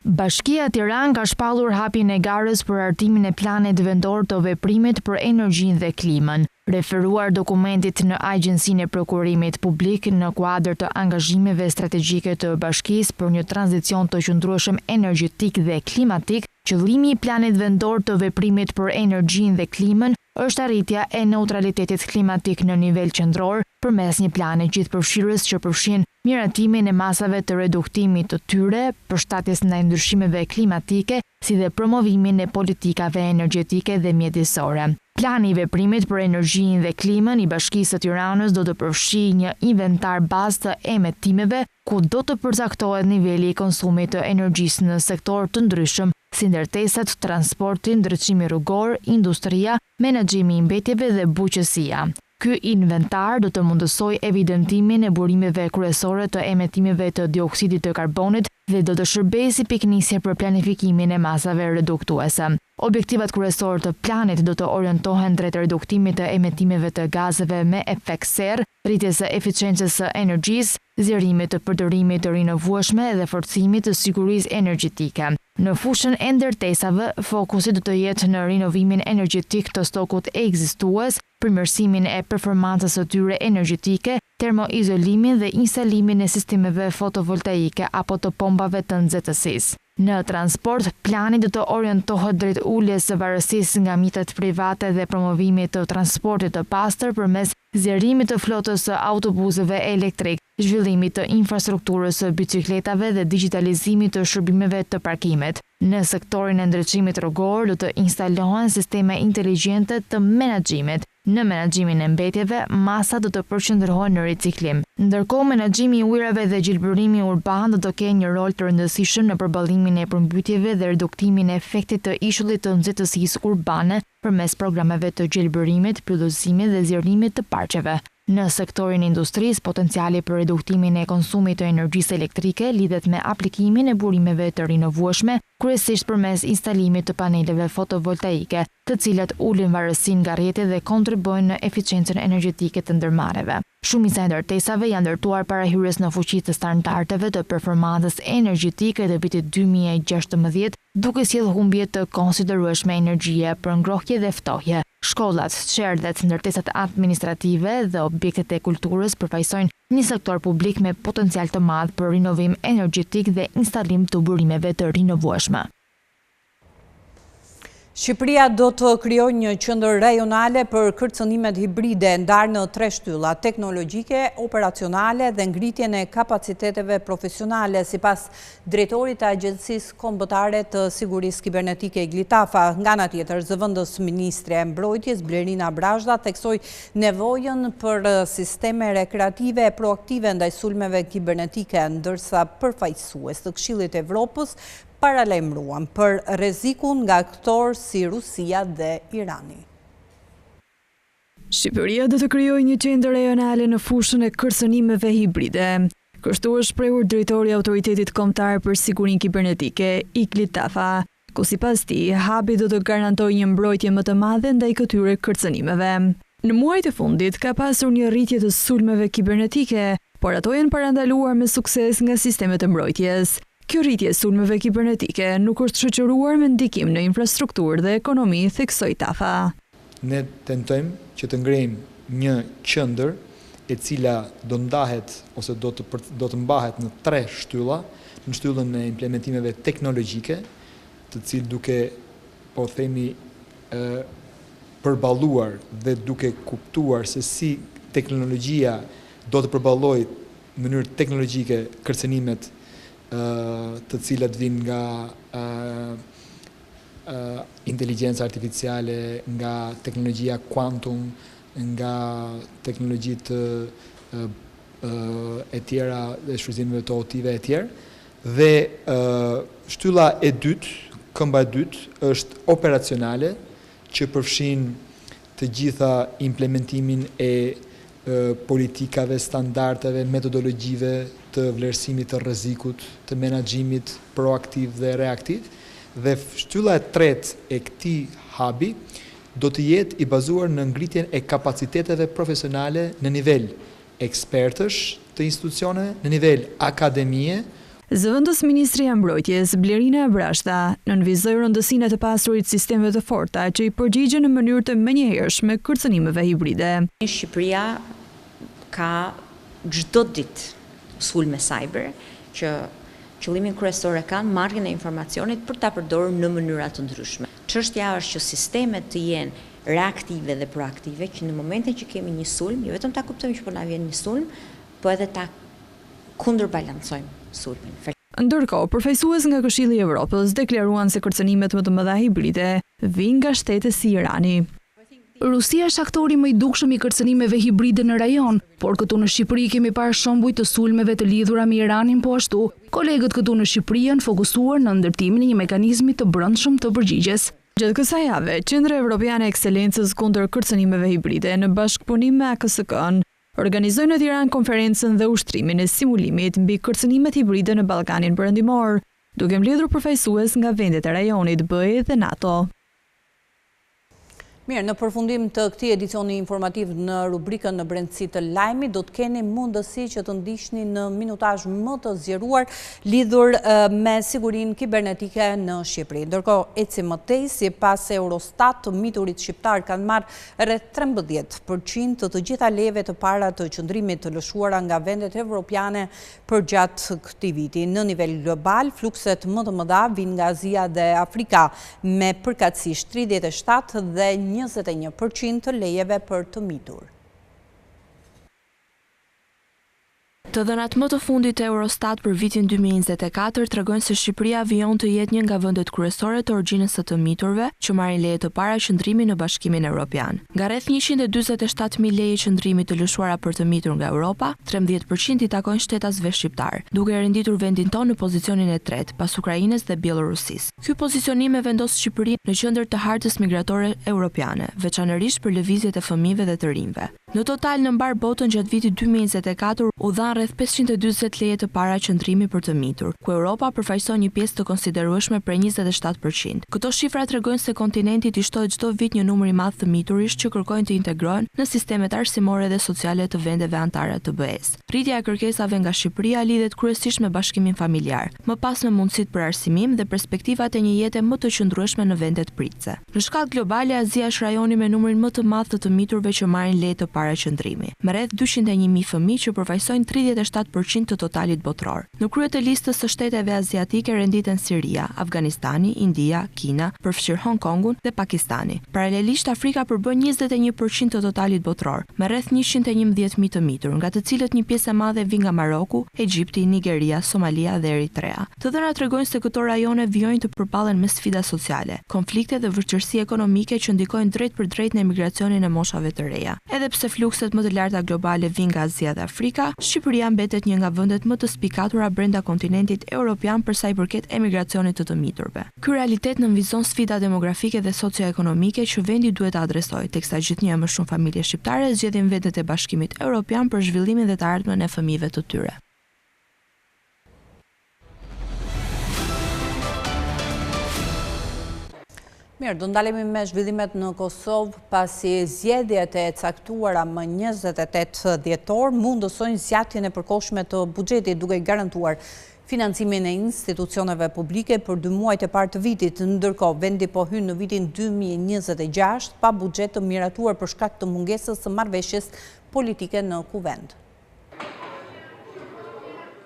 Bashkia Tiranë ka shpallur hapjen e garës për hartimin e planit vendor të veprimit për energjinë dhe klimën. Referuar dokumentit në Agjencinë e Prokurimit Publik në kuadër të angazhimeve strategjike të bashkisë për një tranzicion të qëndrueshëm energjetik dhe klimatik, qëllimi i planit vendor të veprimit për energjinë dhe klimën është arritja e neutralitetit klimatik në nivel qendror përmes një plani gjithëpërfshirës që përfshin miratimin e masave të reduktimit të tyre, përshtatjes ndaj ndryshimeve klimatike, si dhe promovimin e politikave energjetike dhe mjedisore. Plani i veprimit për energjinë dhe klimën i Bashkisë së Tiranës do të përfshijë një inventar bazë të emetimeve, ku do të përcaktohet niveli i konsumit të energjisë në sektorë të ndryshëm, si ndërtesat, transporti, ndriçimi rrugor, industria, menaxhimi i mbetjeve dhe bujqësia. Ky inventar do të mundësojë evidentimin e burimeve kryesore të emetimeve të dioksidit të karbonit dhe do të shërbejë si pikënisje për planifikimin e masave reduktuese. Objektivat kryesorë të planit do të orientohen drejt reduktimit të emetimeve të gazeve me efekt serrë, rritjes së efiçiencës së energjisë, zgjerimit të përdorimit të rinovueshme dhe forcimit të sigurisë energjetike. Në fushën e ndërtesave, fokusi do të jetë në rinovimin energjetik të stokut ekzistues, përmirësimin e performancës së tyre energjetike, termoizolimin dhe instalimin e sistemeve fotovoltaike apo të pompave të nxehtësisë. Në transport, plani do të orientohet drejt uljes së varësisë nga mjetet private dhe promovimit të transportit të pastër përmes zgjerimit të flotës së autobusëve elektrikë, zhvillimit të infrastrukturës së biçikletave dhe digjitalizimit të shërbimeve të parkimit. Në sektorin e ndriçimit rrugor do të instalohen sisteme inteligjente të menaxhimit. Në menaxhimin e mbetjeve, masat do të përqendrohen në riciklim. Ndërkohë, menaxhimi i ujërave dhe gjelbërimi urban do të kenë një rol të rëndësishëm në përballimin e përmbytjeve dhe reduktimin e efektit të ishullit të nxehtësisë urbane përmes programeve të gjelbërimit, pyllëzimit dhe zgjerimit të parqeve. Në sektorin e industrisë, potenciali për reduktimin e konsumit të energjisë elektrike lidhet me aplikimin e burimeve të rinovueshme, kryesisht përmes instalimit të paneleve fotovoltaike, të cilat ulin varësinë nga rrjeti dhe kontribuojnë në efiçiencën energjetike të ndërmarrjeve. Shumica e ndërtesave janë ndërtuar para hyrjes në fuqi të standardeve të performancës energjetike të vitit 2016, duke sjellë humbje të konsiderueshme energjie për ngrohje dhe ftohje. Shkollat, çerdhet, ndërtesat administrative dhe objektet e kulturës përfaqësojnë një sektor publik me potencial të madh për rinovim energjetik dhe instalim të burimeve të rinovueshme. Shqipëria do të krijojë një qendër rajonale për kërcënimet hibride ndarë në tre shtylla, teknologjike, operacionale dhe ngritjen e kapaciteteve profesionale, sipas drejtorit të Agjencisë Kombëtare të Sigurisë Kibernetike Igli Tafa. Nga ana tjetër, zëvendës ministrja e Mbrojtjes Blerina Brazhda theksoi nevojën për sisteme rekreative e proaktive ndaj sulmeve kibernetike, ndërsa përfaqësues të Këshillit të Evropës paralajmëruan për rrezikun nga aktorë si Rusia dhe Irani. Shqipëria do të krijojë një qendër rajonale në fushën e kërcënimeve hibride. Kështu është shprehur drejtori i Autoritetit Kombëtar për Sigurinë Kibernetike, Igli Tafa, ku sipas tij, habi do të garantojë një mbrojtje më të madhe ndaj këtyre kërcënimeve. Në muajt e fundit ka pasur një rritje të sulmeve kibernetike, por ato janë parandaluar me sukses nga sistemet e mbrojtjes. Kjo rritje e sulmeve kibernetike nuk është shoqëruar me ndikim në infrastrukturë dhe ekonomi, theksoi Tafa. Ne tentojmë që të ngrejmë një qendër e cila do ndahet ose do të do të mbahet në tre shtylla, në shtyllën e implementimeve teknologjike, të cilë duke po themi përballuar dhe duke kuptuar se si teknologjia do të përballojë në mënyrë teknologjike kërcënimet të cilat vijnë nga inteligjenca artificiale, nga teknologjia quantum, nga teknologjitë e tjera dhe shfrytëzimeve të OT-ve e tjerë. Dhe shtylla e dytë, këmba e dytë, është operacionale, që përfshin të gjitha implementimin e politikave, standardeve, metodologjive të vlerësimit të rrezikut, të menaxhimit proaktiv dhe reaktiv. Dhe shtylla e tretë e këtij hubi do të jetë i bazuar në ngritjen e kapaciteteve profesionale në nivel ekspertësh të institucioneve, në nivel akademie. Zëvendës ministrja e Mbrojtjes, Blerina Abrashta, nënvizoi rëndësinë e të pasurit sistemeve të forta që i përgjigjen në mënyrë të menjëhershme kërcënimeve hibride. Shqipëria ka çdo ditë sulme cyber që qëllimin kryesor e kanë marrjen e informacionit për ta përdorur në mënyra të ndryshme. Çështja është që sistemet të jenë reaktive dhe proaktive që në momentin që kemi një sulm, jo vetëm ta kuptojmë që po na vjen një sulm, po edhe ta kundërbalancojmë sulmin. Ndërkohë, përfaqësues nga Këshilli i Evropës deklaruan se kërcënimet më të mëdha hibride vijnë nga shtete si Irani. Rusia është aktori më i dukshëm i kërcënimeve hibride në rajon, por këtu në Shqipëri kemi parë shembuj të sulmeve të lidhura me Iranin po ashtu. Kolegët këtu në Shqipëri janë fokusuar në ndërtimin e një mekanizmi të brendshëm të përgjigjes. Gjatë kësaj jave, Qendra Evropiane e Ekselencës kundër Kërcënimeve Hibride, në bashkëpunim me AKSK-në, organizoi në Tiranë konferencën dhe ushtrimin e simulimit mbi kërcënimet hibride në Ballkanin Perëndimor, duke mbledhur përfaqësues nga vendet e rajonit, BE dhe NATO. Mirë, në përfundim të këtij edicioni informativ në rubrikën në brendësi të lajmit, do të keni mundësi që të ndiqni në minutazh më të zgjeruar lidhur me sigurinë kibernetike në Shqipëri. Ndërkohë, ecim më tej, sipas Eurostat, të miturit shqiptarë kanë marrë rreth 13% të të gjitha lejeve të para të qëndrimit të lëshuara nga vendet evropiane përgjatë këtij viti. Në nivel global, flukset më të mëdha vijnë nga Azia dhe Afrika, me përkatësisht 37 dhe 21% të lejeve për të mitur. Të dhënat më të fundit të Eurostat për vitin 2024 tregojnë se Shqipëria vijon të jetë një nga vendet kryesore të origjinës së të miturve që marrin leje të para qëndrimi në Bashkimin Evropian. Nga rreth 147.000 leje qëndrimi të lëshuara për të mitur nga Europa, 13% i takojnë shtetasve shqiptarë, duke e renditur vendin tonë në pozicionin e tretë, pas Ukrainës dhe Bjellorusisë. Ky pozicionim e vendos Shqipërinë në qendër të hartës migratore europiane, veçanërisht për lëvizjet e fëmijëve dhe të rinjve. Në total, në mbarë botën gjatë vitit 2024 u dhanë rreth 540 leje të para qëndrimi për të mitur, ku Europa përfaqëson një pjesë të konsiderueshme prej 27%. Këto shifra tregojnë se kontinentit i shtohet çdo vit një numër i madh të miturish që kërkojnë të integrohen në sistemet arsimore dhe sociale të vendeve anëtare të BE-së. Rritja e kërkesave nga Shqipëria lidhet kryesisht me bashkimin familjar, më pas me mundësitë për arsimim dhe perspektivat e një jete më të qëndrueshme në vendet pritëse. Në shkallë globale, Azia është rajoni me numrin më të madh të të miturve që marrin leje të para qëndrimi, me rreth 201.000 fëmijë që përfaqësojnë 37% të totalit botëror. Në krye të listës së shteteve aziatike renditen Siria, Afganistani, India, Kina, përfshirë Hong Kongun, dhe Pakistani. Paralelisht, Afrika përbën 21% të totalit botëror, me rreth 111.000 të mitur, nga të cilët një pjesë e madhe vijnë nga Maroku, Egjipti, Nigeria, Somalia dhe Eritrea. Të dhënat tregojnë se këto rajone vijojnë të përballen me sfida sociale, konflikte dhe vështirësi ekonomike që ndikojnë drejtpërdrejt në emigracionin e moshave të reja. Edhe pse flukset më të larta globale vijnë nga Azia dhe Afrika, Shqipëria mbetet një nga vendet më të spikatura brenda kontinentit europian për sa i përket emigracionit të të miturve. Ky realitet nënvizon sfidat demografike dhe socioekonomike që vendi duhet të adresojë, teksa gjithnjë e më shumë familje shqiptare zgjedhin vendet e Bashkimit Europian për zhvillimin dhe të ardhmen e fëmijëve të tyre. Mirë, do ndalemi me zhvillimet në Kosovë pasi zgjedhjet e caktuara më 28 dhjetor mundësojnë zgjatjen e përkohshme të buxhetit duke garantuar financimin e institucioneve publike për dy muajt e parë të vitit. Ndërkohë, vendi po hyn në vitin 2026 pa buxhet të miratuar për shkak të mungesës së marrëveshjes politike në Kuvend.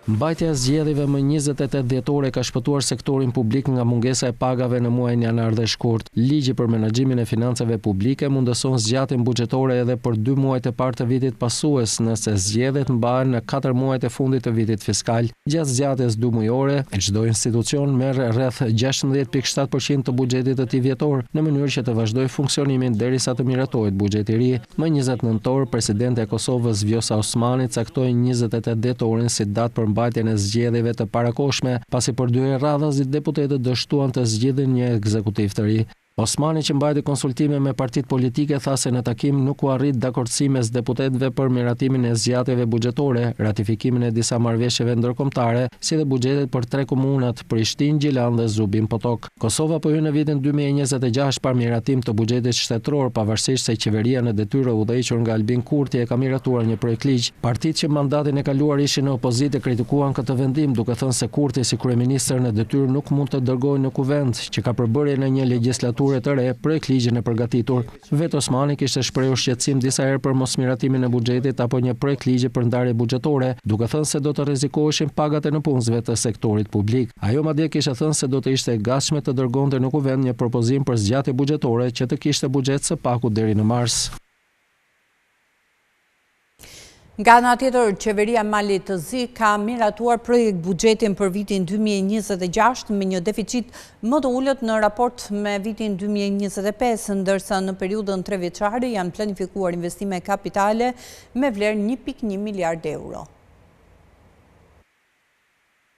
Mbajtja e zgjedhjeve më 28 dhjetor e ka shpëtuar sektorin publik nga mungesa e pagave në muajin janar dhe shkurt. Ligji për menaxhimin e financave publike mundëson zgjatjen buxhetore edhe për dy muajt e parë të vitit pasues, nëse zgjedhjet mbahen në katër muajt e fundit të vitit fiskal. Gjatë zgjatjes dymujore, çdo institucion merr rreth 16.7% të buxhetit të tij vjetor, në mënyrë që të vazhdojë funksionimin derisa të miratohet buxheti i ri. Më 20 nëntor, presidentja e Kosovës Vjosa Osmani caktoi 28 dhjetorin si datë për mbajtjen. mbajtjen e zgjedhjeve të parakohshme, pasi për dy herë radhazi deputetët dështuan të zgjidhnin një ekzekutiv të ri. Osmani që mbajti konsultime me partitë politike tha se në takim nuk u arrit dakordësi mes deputetëve për miratimin e zgjatjeve buxhetore, ratifikimin e disa marrëveshjeve ndërkombëtare, si dhe buxhetet për tre komunat, Prishtinë, Gjilan dhe Zubin Potok. Kosova po hyn në vitin 2026 pa miratim të buxhetit shtetëror, pavarësisht se qeveria në detyrë e udhëhequr nga Albin Kurti e ka miratuar një projektligj. Partitë që mandatin e kaluar ishin në opozitë e kritikuan këtë vendim, duke thënë se Kurti si kryeministër në detyrë nuk mund të dërgojë në Kuvend, që ka përbërjen e një legjislature të re, projektligjin e përgatitur. Vetë Osmani kishte shprehur shqetësim disa herë për mosmiratimin e buxhetit apo një projektligji për ndarje buxhetore, duke thënë se do të rrezikoheshin pagat e nëpunësve të sektorit publik. Ajo madje kishte thënë se do të ishte e gatshme të dërgonte në Kuvend një propozim për zgjatje buxhetore që të kishte buxhet së paku deri në mars. Nga ana tjetër, qeveria e Malit të Zi ka miratuar projektbuxhetin për vitin 2026 me një deficit më të ulët në raport me vitin 2025, ndërsa në periudhën trevjeçare janë planifikuar investime kapitale me vlerë 1.1 miliard euro.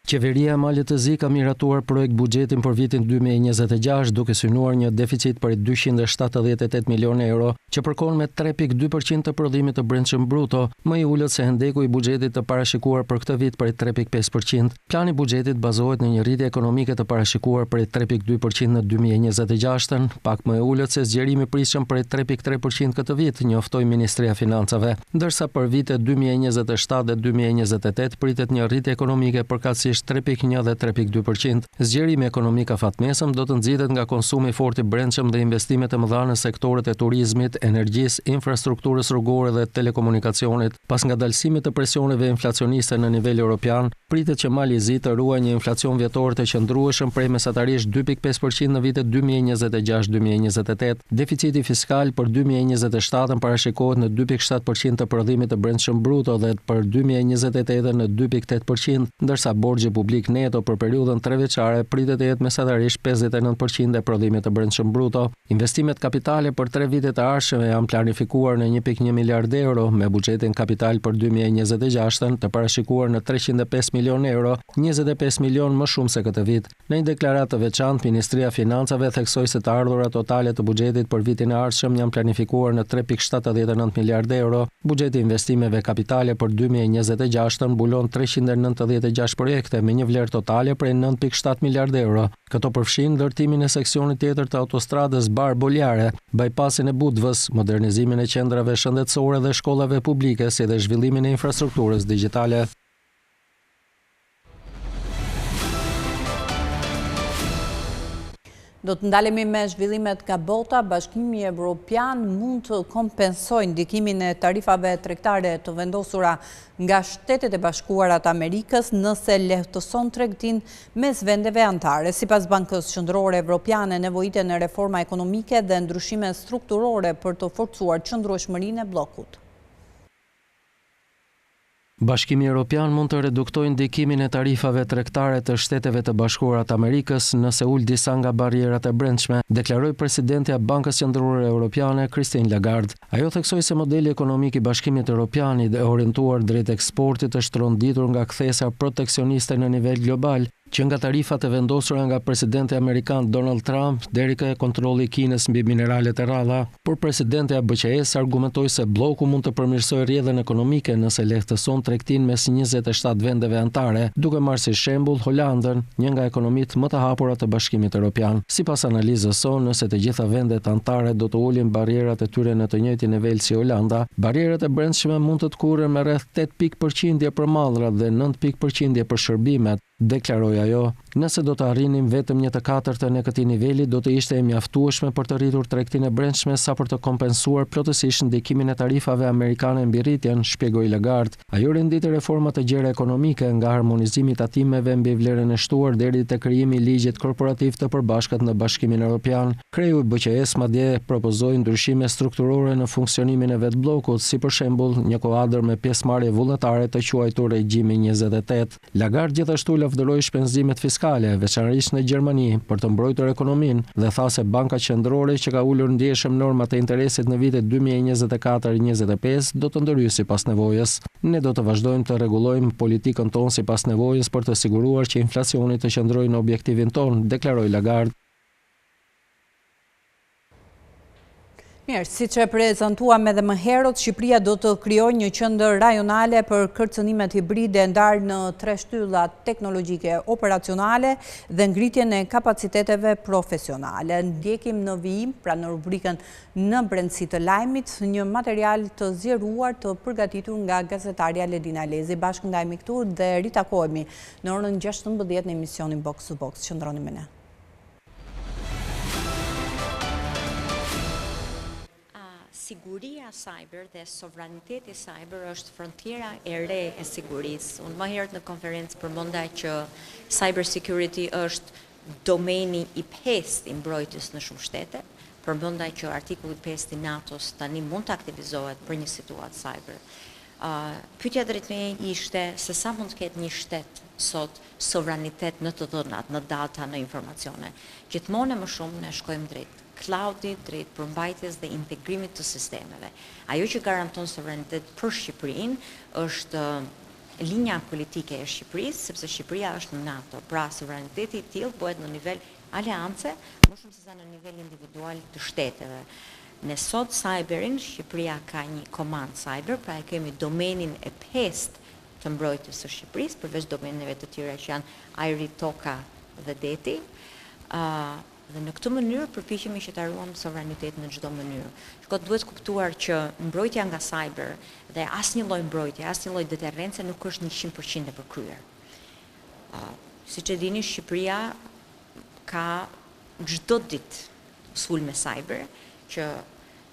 Qeveria e Malit të Zi ka miratuar projektbuxhetin për vitin 2026, duke synuar një deficit prej 278 milionë euro, që përkon me 3.2% të prodhimit të brendshëm bruto, më i ulët se hendeku i buxhetit të parashikuar për këtë vit prej 3.5%. Plani i buxhetit bazohet në një rritje ekonomike të parashikuar prej 3.2% në 2026-ën, pak më e ulët se zgjerimi i pritshëm prej 3.3% këtë vit, njoftoi Ministria e Financave. Ndërsa për vitet 2027 dhe 2028 pritet një rritje ekonomike përkatësisht 3.1 dhe 3.2 për qind. Zgjerimi ekonomik afatmesëm do të nxitet nga konsumi i fortë i brendshëm dhe investimet e mëdha në sektorët e turizmit, energjisë, infrastrukturës rrugore dhe telekomunikacionit. Pas ngadalësimit të presioneve inflacioniste në nivel europian, pritet që Mali i Zi të ruajë një inflacion vjetor të qëndrueshëm prej mesatarisht 2.5 për qind në vitet 2026 2028. Deficiti fiskal për 2027-ën parashikohet në 2.7 për qind të prodhimit të brendshëm bruto dhe për 2028-ën në 2.8 për qind, ndërsa borxhi publik neto për periudhën trevjeçare pritet të jetë mesatarisht 59 për qind e prodhimit të brendshëm bruto. Investimet kapitale për tre vitet e ardhshme janë planifikuar në 1.1 miliard euro, me buxhetin kapital për 2026-ën të parashikuar në 305 milionë euro, 25 milionë më shumë se këtë vit. Në një deklaratë të veçantë, Ministria e Financave theksoi se të ardhurat totale të buxhetit për vitin e ardhshëm janë planifikuar në 3.79 miliardë euro. Buxheti i investimeve kapitale për 2026-ën mbulon 396 projekte me një vlerë totale prej 9.7 miliardë euro. Këto përfshijnë ndërtimin e seksionit tjetër të autostradës Bar-Boljare, bypassin e Budvës, modernizimin e qendrave shëndetësore dhe shkollave publike si dhe zhvillimin e infrastrukturës digjitale. Do të ndalemi me zhvillimet nga bota, Bashkimi Evropian mund të kompensojë ndikimin e tarifave tregtare të vendosura nga Shtetet e Bashkuara të Amerikës nëse lehtëson tregtinë mes vendeve anëtare. Sipas Bankës Qendrore Evropiane, nevojiten reforma ekonomike dhe ndryshime strukturore për të forcuar qëndrueshmërinë e bllokut. Bashkimi Europian mund të reduktojë ndikimin e tarifave tregtare të Shteteve të Bashkuara të Amerikës nëse ul disa nga barrierat e brendshme, deklaroi presidentja e Bankës Qendrore Europiane, Christine Lagarde. Ajo theksoi se modeli ekonomik i Bashkimit Europian i orientuar drejt eksportit është tronditur nga kthesa proteksioniste në nivel global, që nga tarifat e vendosura nga presidenti amerikan Donald Trump deri ke kontrolli i Kinës mbi mineralet e rralla. Por presidentja e BQE-së argumentoi se blloku mund të përmirësojë rrjedhën ekonomike nëse lehtëson tregtinë mes 27 vendeve anëtare, duke marrë si shembull Holandën, një nga ekonomitë më të hapura të Bashkimit Europian. Sipas analizës sonë, nëse të gjitha vendet anëtare do të ulin barrierat e tyre në të njëjtin nivel si Holanda, barrierat e brendshme mund të tkurren me rreth 8 pikë përqindje për mallrat dhe 9 pikë përqindje për shërbimet, deklaroi ajo. Nëse do të arrinim vetëm një të katërtën e këtij niveli, do të ishte e mjaftueshme për të rritur tregtinë e brendshme sa për të kompensuar plotësisht ndikimin e tarifave amerikane mbi rritjen, shpjegoi Lagarde. Ajo renditi reforma të gjera ekonomike, nga harmonizimi i tatimeve mbi vlerën e shtuar deri te krijimi i ligjit korporativ të përbashkët në Bashkimin Europian. Kreu i BQE-së madje propozoi ndryshime strukturore në funksionimin e vetë bllokut, si për shembull një kuadër me pjesëmarrje vullnetare të quajtur Regjimi 28. Lagarde gjithashtu lavdëroi shpenzimet fiskale. fiskale, veçanërisht në Gjermani, për të mbrojtur ekonominë dhe tha se Banka Qendrore që ka ulur ndjeshëm normat e interesit në vitet 2024 25 do të ndërhyjë sipas nevojës. Ne do të vazhdojmë të rregullojmë politikën tonë sipas nevojës për të siguruar që inflacioni të qëndrojë në objektivin tonë, deklaroi Lagarde. Mirë, siç e prezantuam edhe më herët, Shqipëria do të krijojë një qendër rajonale për kërcënimet hibride ndarë në tre shtylla teknologjike operacionale dhe ngritjen e kapaciteteve profesionale. Ndjekim në vijim, pra në rubrikën në brendësi të lajmit, një material të zgjeruar të përgatitur nga gazetarja Ledina Elezi. Bashkë ndahemi këtu dhe ritakohemi në orën 16 në emisionin Box to Box. Qëndroni me ne. Siguria cyber dhe sovraniteti cyber është frontiera e re e sigurisë. Unë më herët në konferencë përmenda që cyber security është domeni i pestë i mbrojtjes në shumë shtete. Përmenda që artikulli 5 i NATO-s tani mund të aktivizohet për një situatë cyber. Pyetja drejt meje ishte se sa mund të ketë një shtet sot sovranitet në të dhënat, në data, në informacione. Gjithmonë e më shumë ne shkojmë drejt cloud-it, drejt përmbajtjes dhe integrimit të sistemeve. Ajo që garanton sovranitet për Shqipërinë është linja politike e Shqipërisë, sepse Shqipëria është në NATO. Pra, sovraniteti i tillë bëhet në nivel aleance, më shumë sesa në nivel individual të shteteve. Ne sot cyberin, Shqipëria ka një komandë cyber, pra e kemi domenin e pestë të mbrojtjes së Shqipërisë, përveç domeneve të tjera që janë ajri, toka dhe deti. Dhe në këtë mënyrë përpiqemi që ta ruajmë sovranitetin në çdo mënyrë. Shiko, duhet kuptuar që mbrojtja nga cyber dhe asnjë lloj mbrojtje, asnjë lloj deterrence nuk është 100% e përkryer. Siç e dini, Shqipëria ka çdo ditë sulme cyber që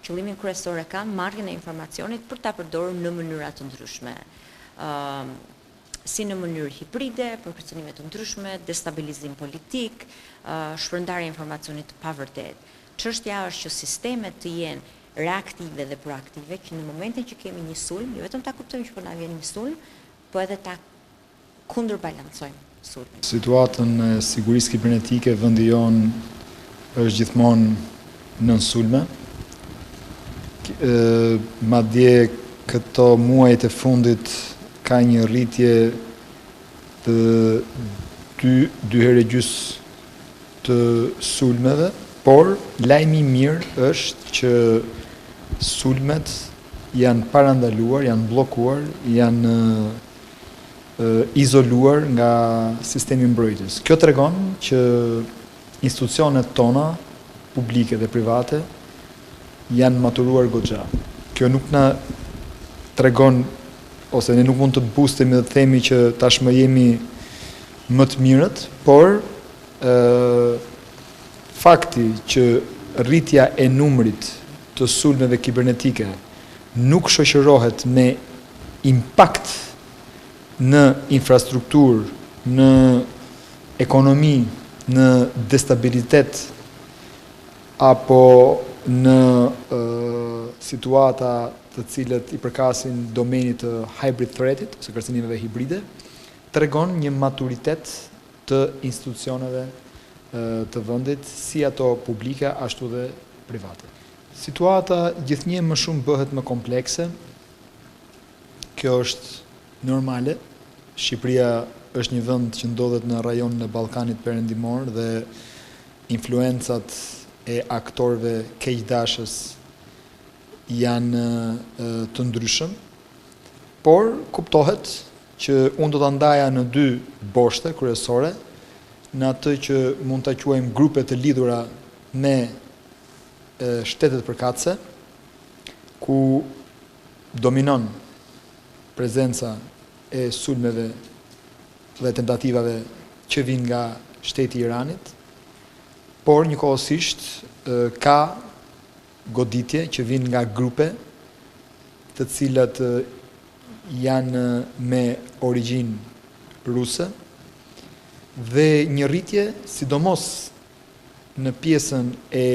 Qëllimin kryesor e kanë marrjen e informacionit për ta përdorur në mënyra të ndryshme, si në mënyrë hibride, për kërcënime të ndryshme, destabilizim politik, shpërndarje informacioni të pavërtetë. Çështja është që sistemet të jenë reaktive dhe proaktive, që në momentin që kemi një sulm, jo vetëm ta kuptojmë që po na vjen një sulm, po edhe ta kundërbalancojmë sulmin. Situatën e sigurisë kibernetike vendi jonë është gjithmonë nën sulme. Madje këto muajt e fundit ka një rritje të dy, dy herë e gjysë të sulmeve, por lajmi i mirë është që sulmet janë parandaluar, janë bllokuar, janë izoluar nga sistemi i mbrojtjes. Kjo tregon që institucionet tona publike dhe private janë maturuar goxha. Kjo nuk na tregon ose ne nuk mund të bustemi dhe të themi që tashmë jemi më të mirët, por ë fakti që rritja e numrit të sulmeve kibernetike nuk shoqërohet me impakt në infrastrukturë, në ekonomi, në destabilitet apo në situata të cilat i përkasin domenit të hybrid threat-it ose kërcënimeve hibride, tregon një maturitet të institucioneve të vendit, si ato publike ashtu dhe private. Situata gjithnjë më shumë bëhet më komplekse, Kjo është normale. Shqipëria është një vend që ndodhet në rajonin e Ballkanit Perëndimor dhe influencat e aktorëve keqdashës janë të ndryshëm. Por kuptohet që unë do ta ndaja në dy boshte kryesore, në atë që mund ta quajmë grupe të lidhura me shtetet përkatëse, ku dominon prezenca e sulmeve dhe tentativave që vijnë nga shteti i Iranit, por njëkohësisht ka goditje që vijnë nga grupe të cilat janë me origjinë ruse dhe një rritje sidomos në pjesën e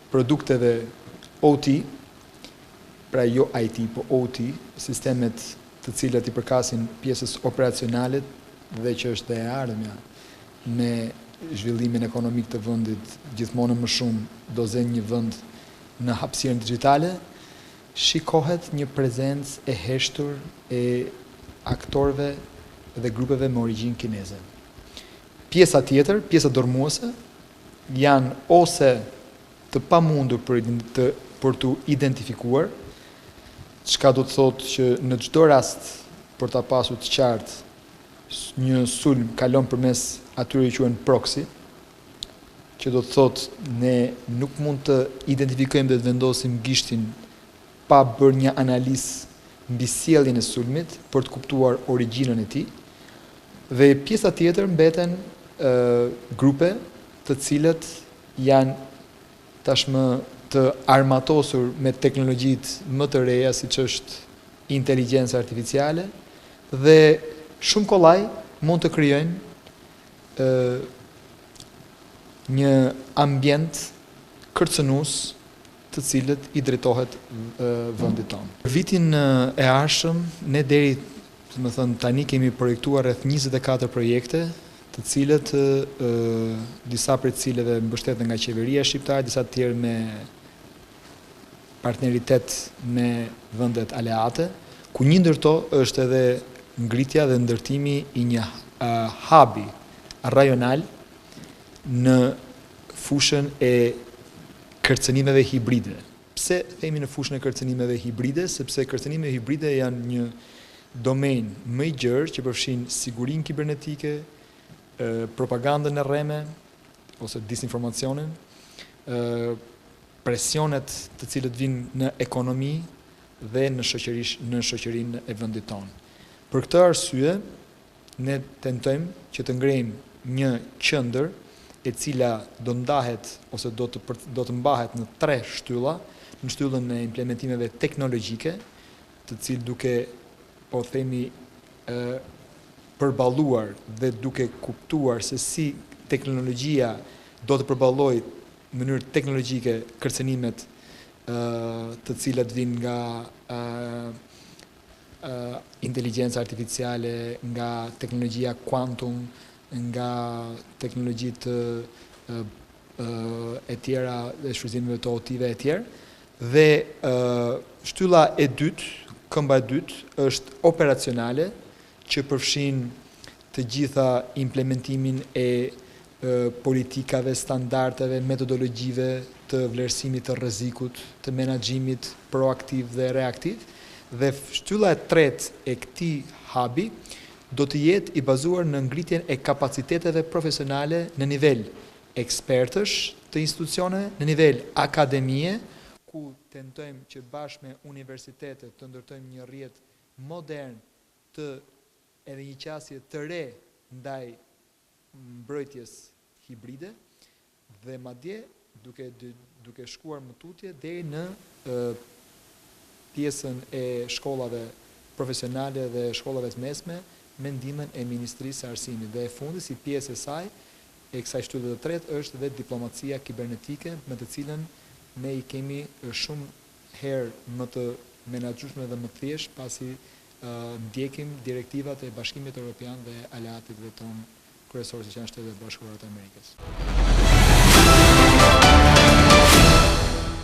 produkteve OT, pra jo IT, po OT, sistemet të cilat i përkasin pjesës operacionale dhe që është dhe e ardhmja. me zhvillimin ekonomik të vendit gjithmonë e më shumë do zënë një vend në hapësirën dixhitale, shikohet një prezencë e heshtur e aktorëve dhe grupeve me origjinë kineze. Pjesa tjetër, pjesa dërrmuese, janë ose të pamundur për të për t'u identifikuar, çka do të thotë që në çdo rast për ta pasur të qartë një sulm kalon përmes atyre që quhen proxy, që do të thotë ne nuk mund të identifikojmë dhe të vendosim gishtin pa bërë një analizë mbi sjelljen e sulmit për të kuptuar origjinën e tij. Dhe pjesa tjetër mbeten grupe të cilët janë tashmë të armatosur me teknologjitë më të reja siç është inteligjenca artificiale dhe shumë kollaj mund të krijojnë një ambient kërcënues të cilët i drejtohet vendit tonë. Vitin e ardhshëm ne deri, domethënë tani kemi projektuar rreth 24 projekte, të cilët disa prej të cilëve mbështeten nga qeveria shqiptare, disa të tjerë me partneritet me vendet aleate, ku një ndër to është edhe ngritja dhe ndërtimi i një hubi rajonal në fushën e kërcënimeve hibride. Pse themi në fushën e kërcënimeve hibride? Sepse kërcënimet hibride janë një domen më i gjerë që përfshin sigurinë kibernetike, propagandën e rreme ose disinformacionin, presionet të cilët vijnë në ekonomi dhe në shoqëri në shoqërinë e vendit tonë. Për këtë arsye, ne tentojmë që të ngrejmë një qendër e cila do ndahet ose do të do të mbahet në tre shtylla, në shtyllën e implementimeve teknologjike, të cilë duke po themi ë përballuar dhe duke kuptuar se si teknologjia do të përballojë në mënyrë teknologjike kërcënimet të cilat vijnë nga inteligjenca artificiale, nga teknologjia quantum, nga teknologjitë e tjera e shfrytëzimeve të OT-ve e tjerë. Dhe shtylla e dytë, këmba e dytë është operacionale që përfshin të gjitha implementimin e politikave, standardeve, metodologjive të vlerësimit të rrezikut, të menaxhimit proaktiv dhe reaktiv. Dhe shtylla e tretë e këtij hubi do të jetë i bazuar në ngritjen e kapaciteteve profesionale në nivel ekspertësh të institucioneve, në nivel akademie, ku tentojmë që bashkë me universitetet të ndërtojmë një rrjet modern të edhe një qasje të re ndaj mbrojtjes hibride dhe madje duke duke shkuar më tutje deri në pjesën e shkollave profesionale dhe shkollave të mesme me ndihmën e Ministrisë së Arsimit dhe e fundit si pjesë e saj e kësaj shtylle të tretë është dhe diplomacia kibernetike me të cilën ne i kemi shumë herë më të menaxhueshme dhe më të thjeshtë pasi ndjekim direktivat e Bashkimit Europian dhe aleatëve tonë kryesorë siç janë Shtetet e Bashkuara të Amerikës.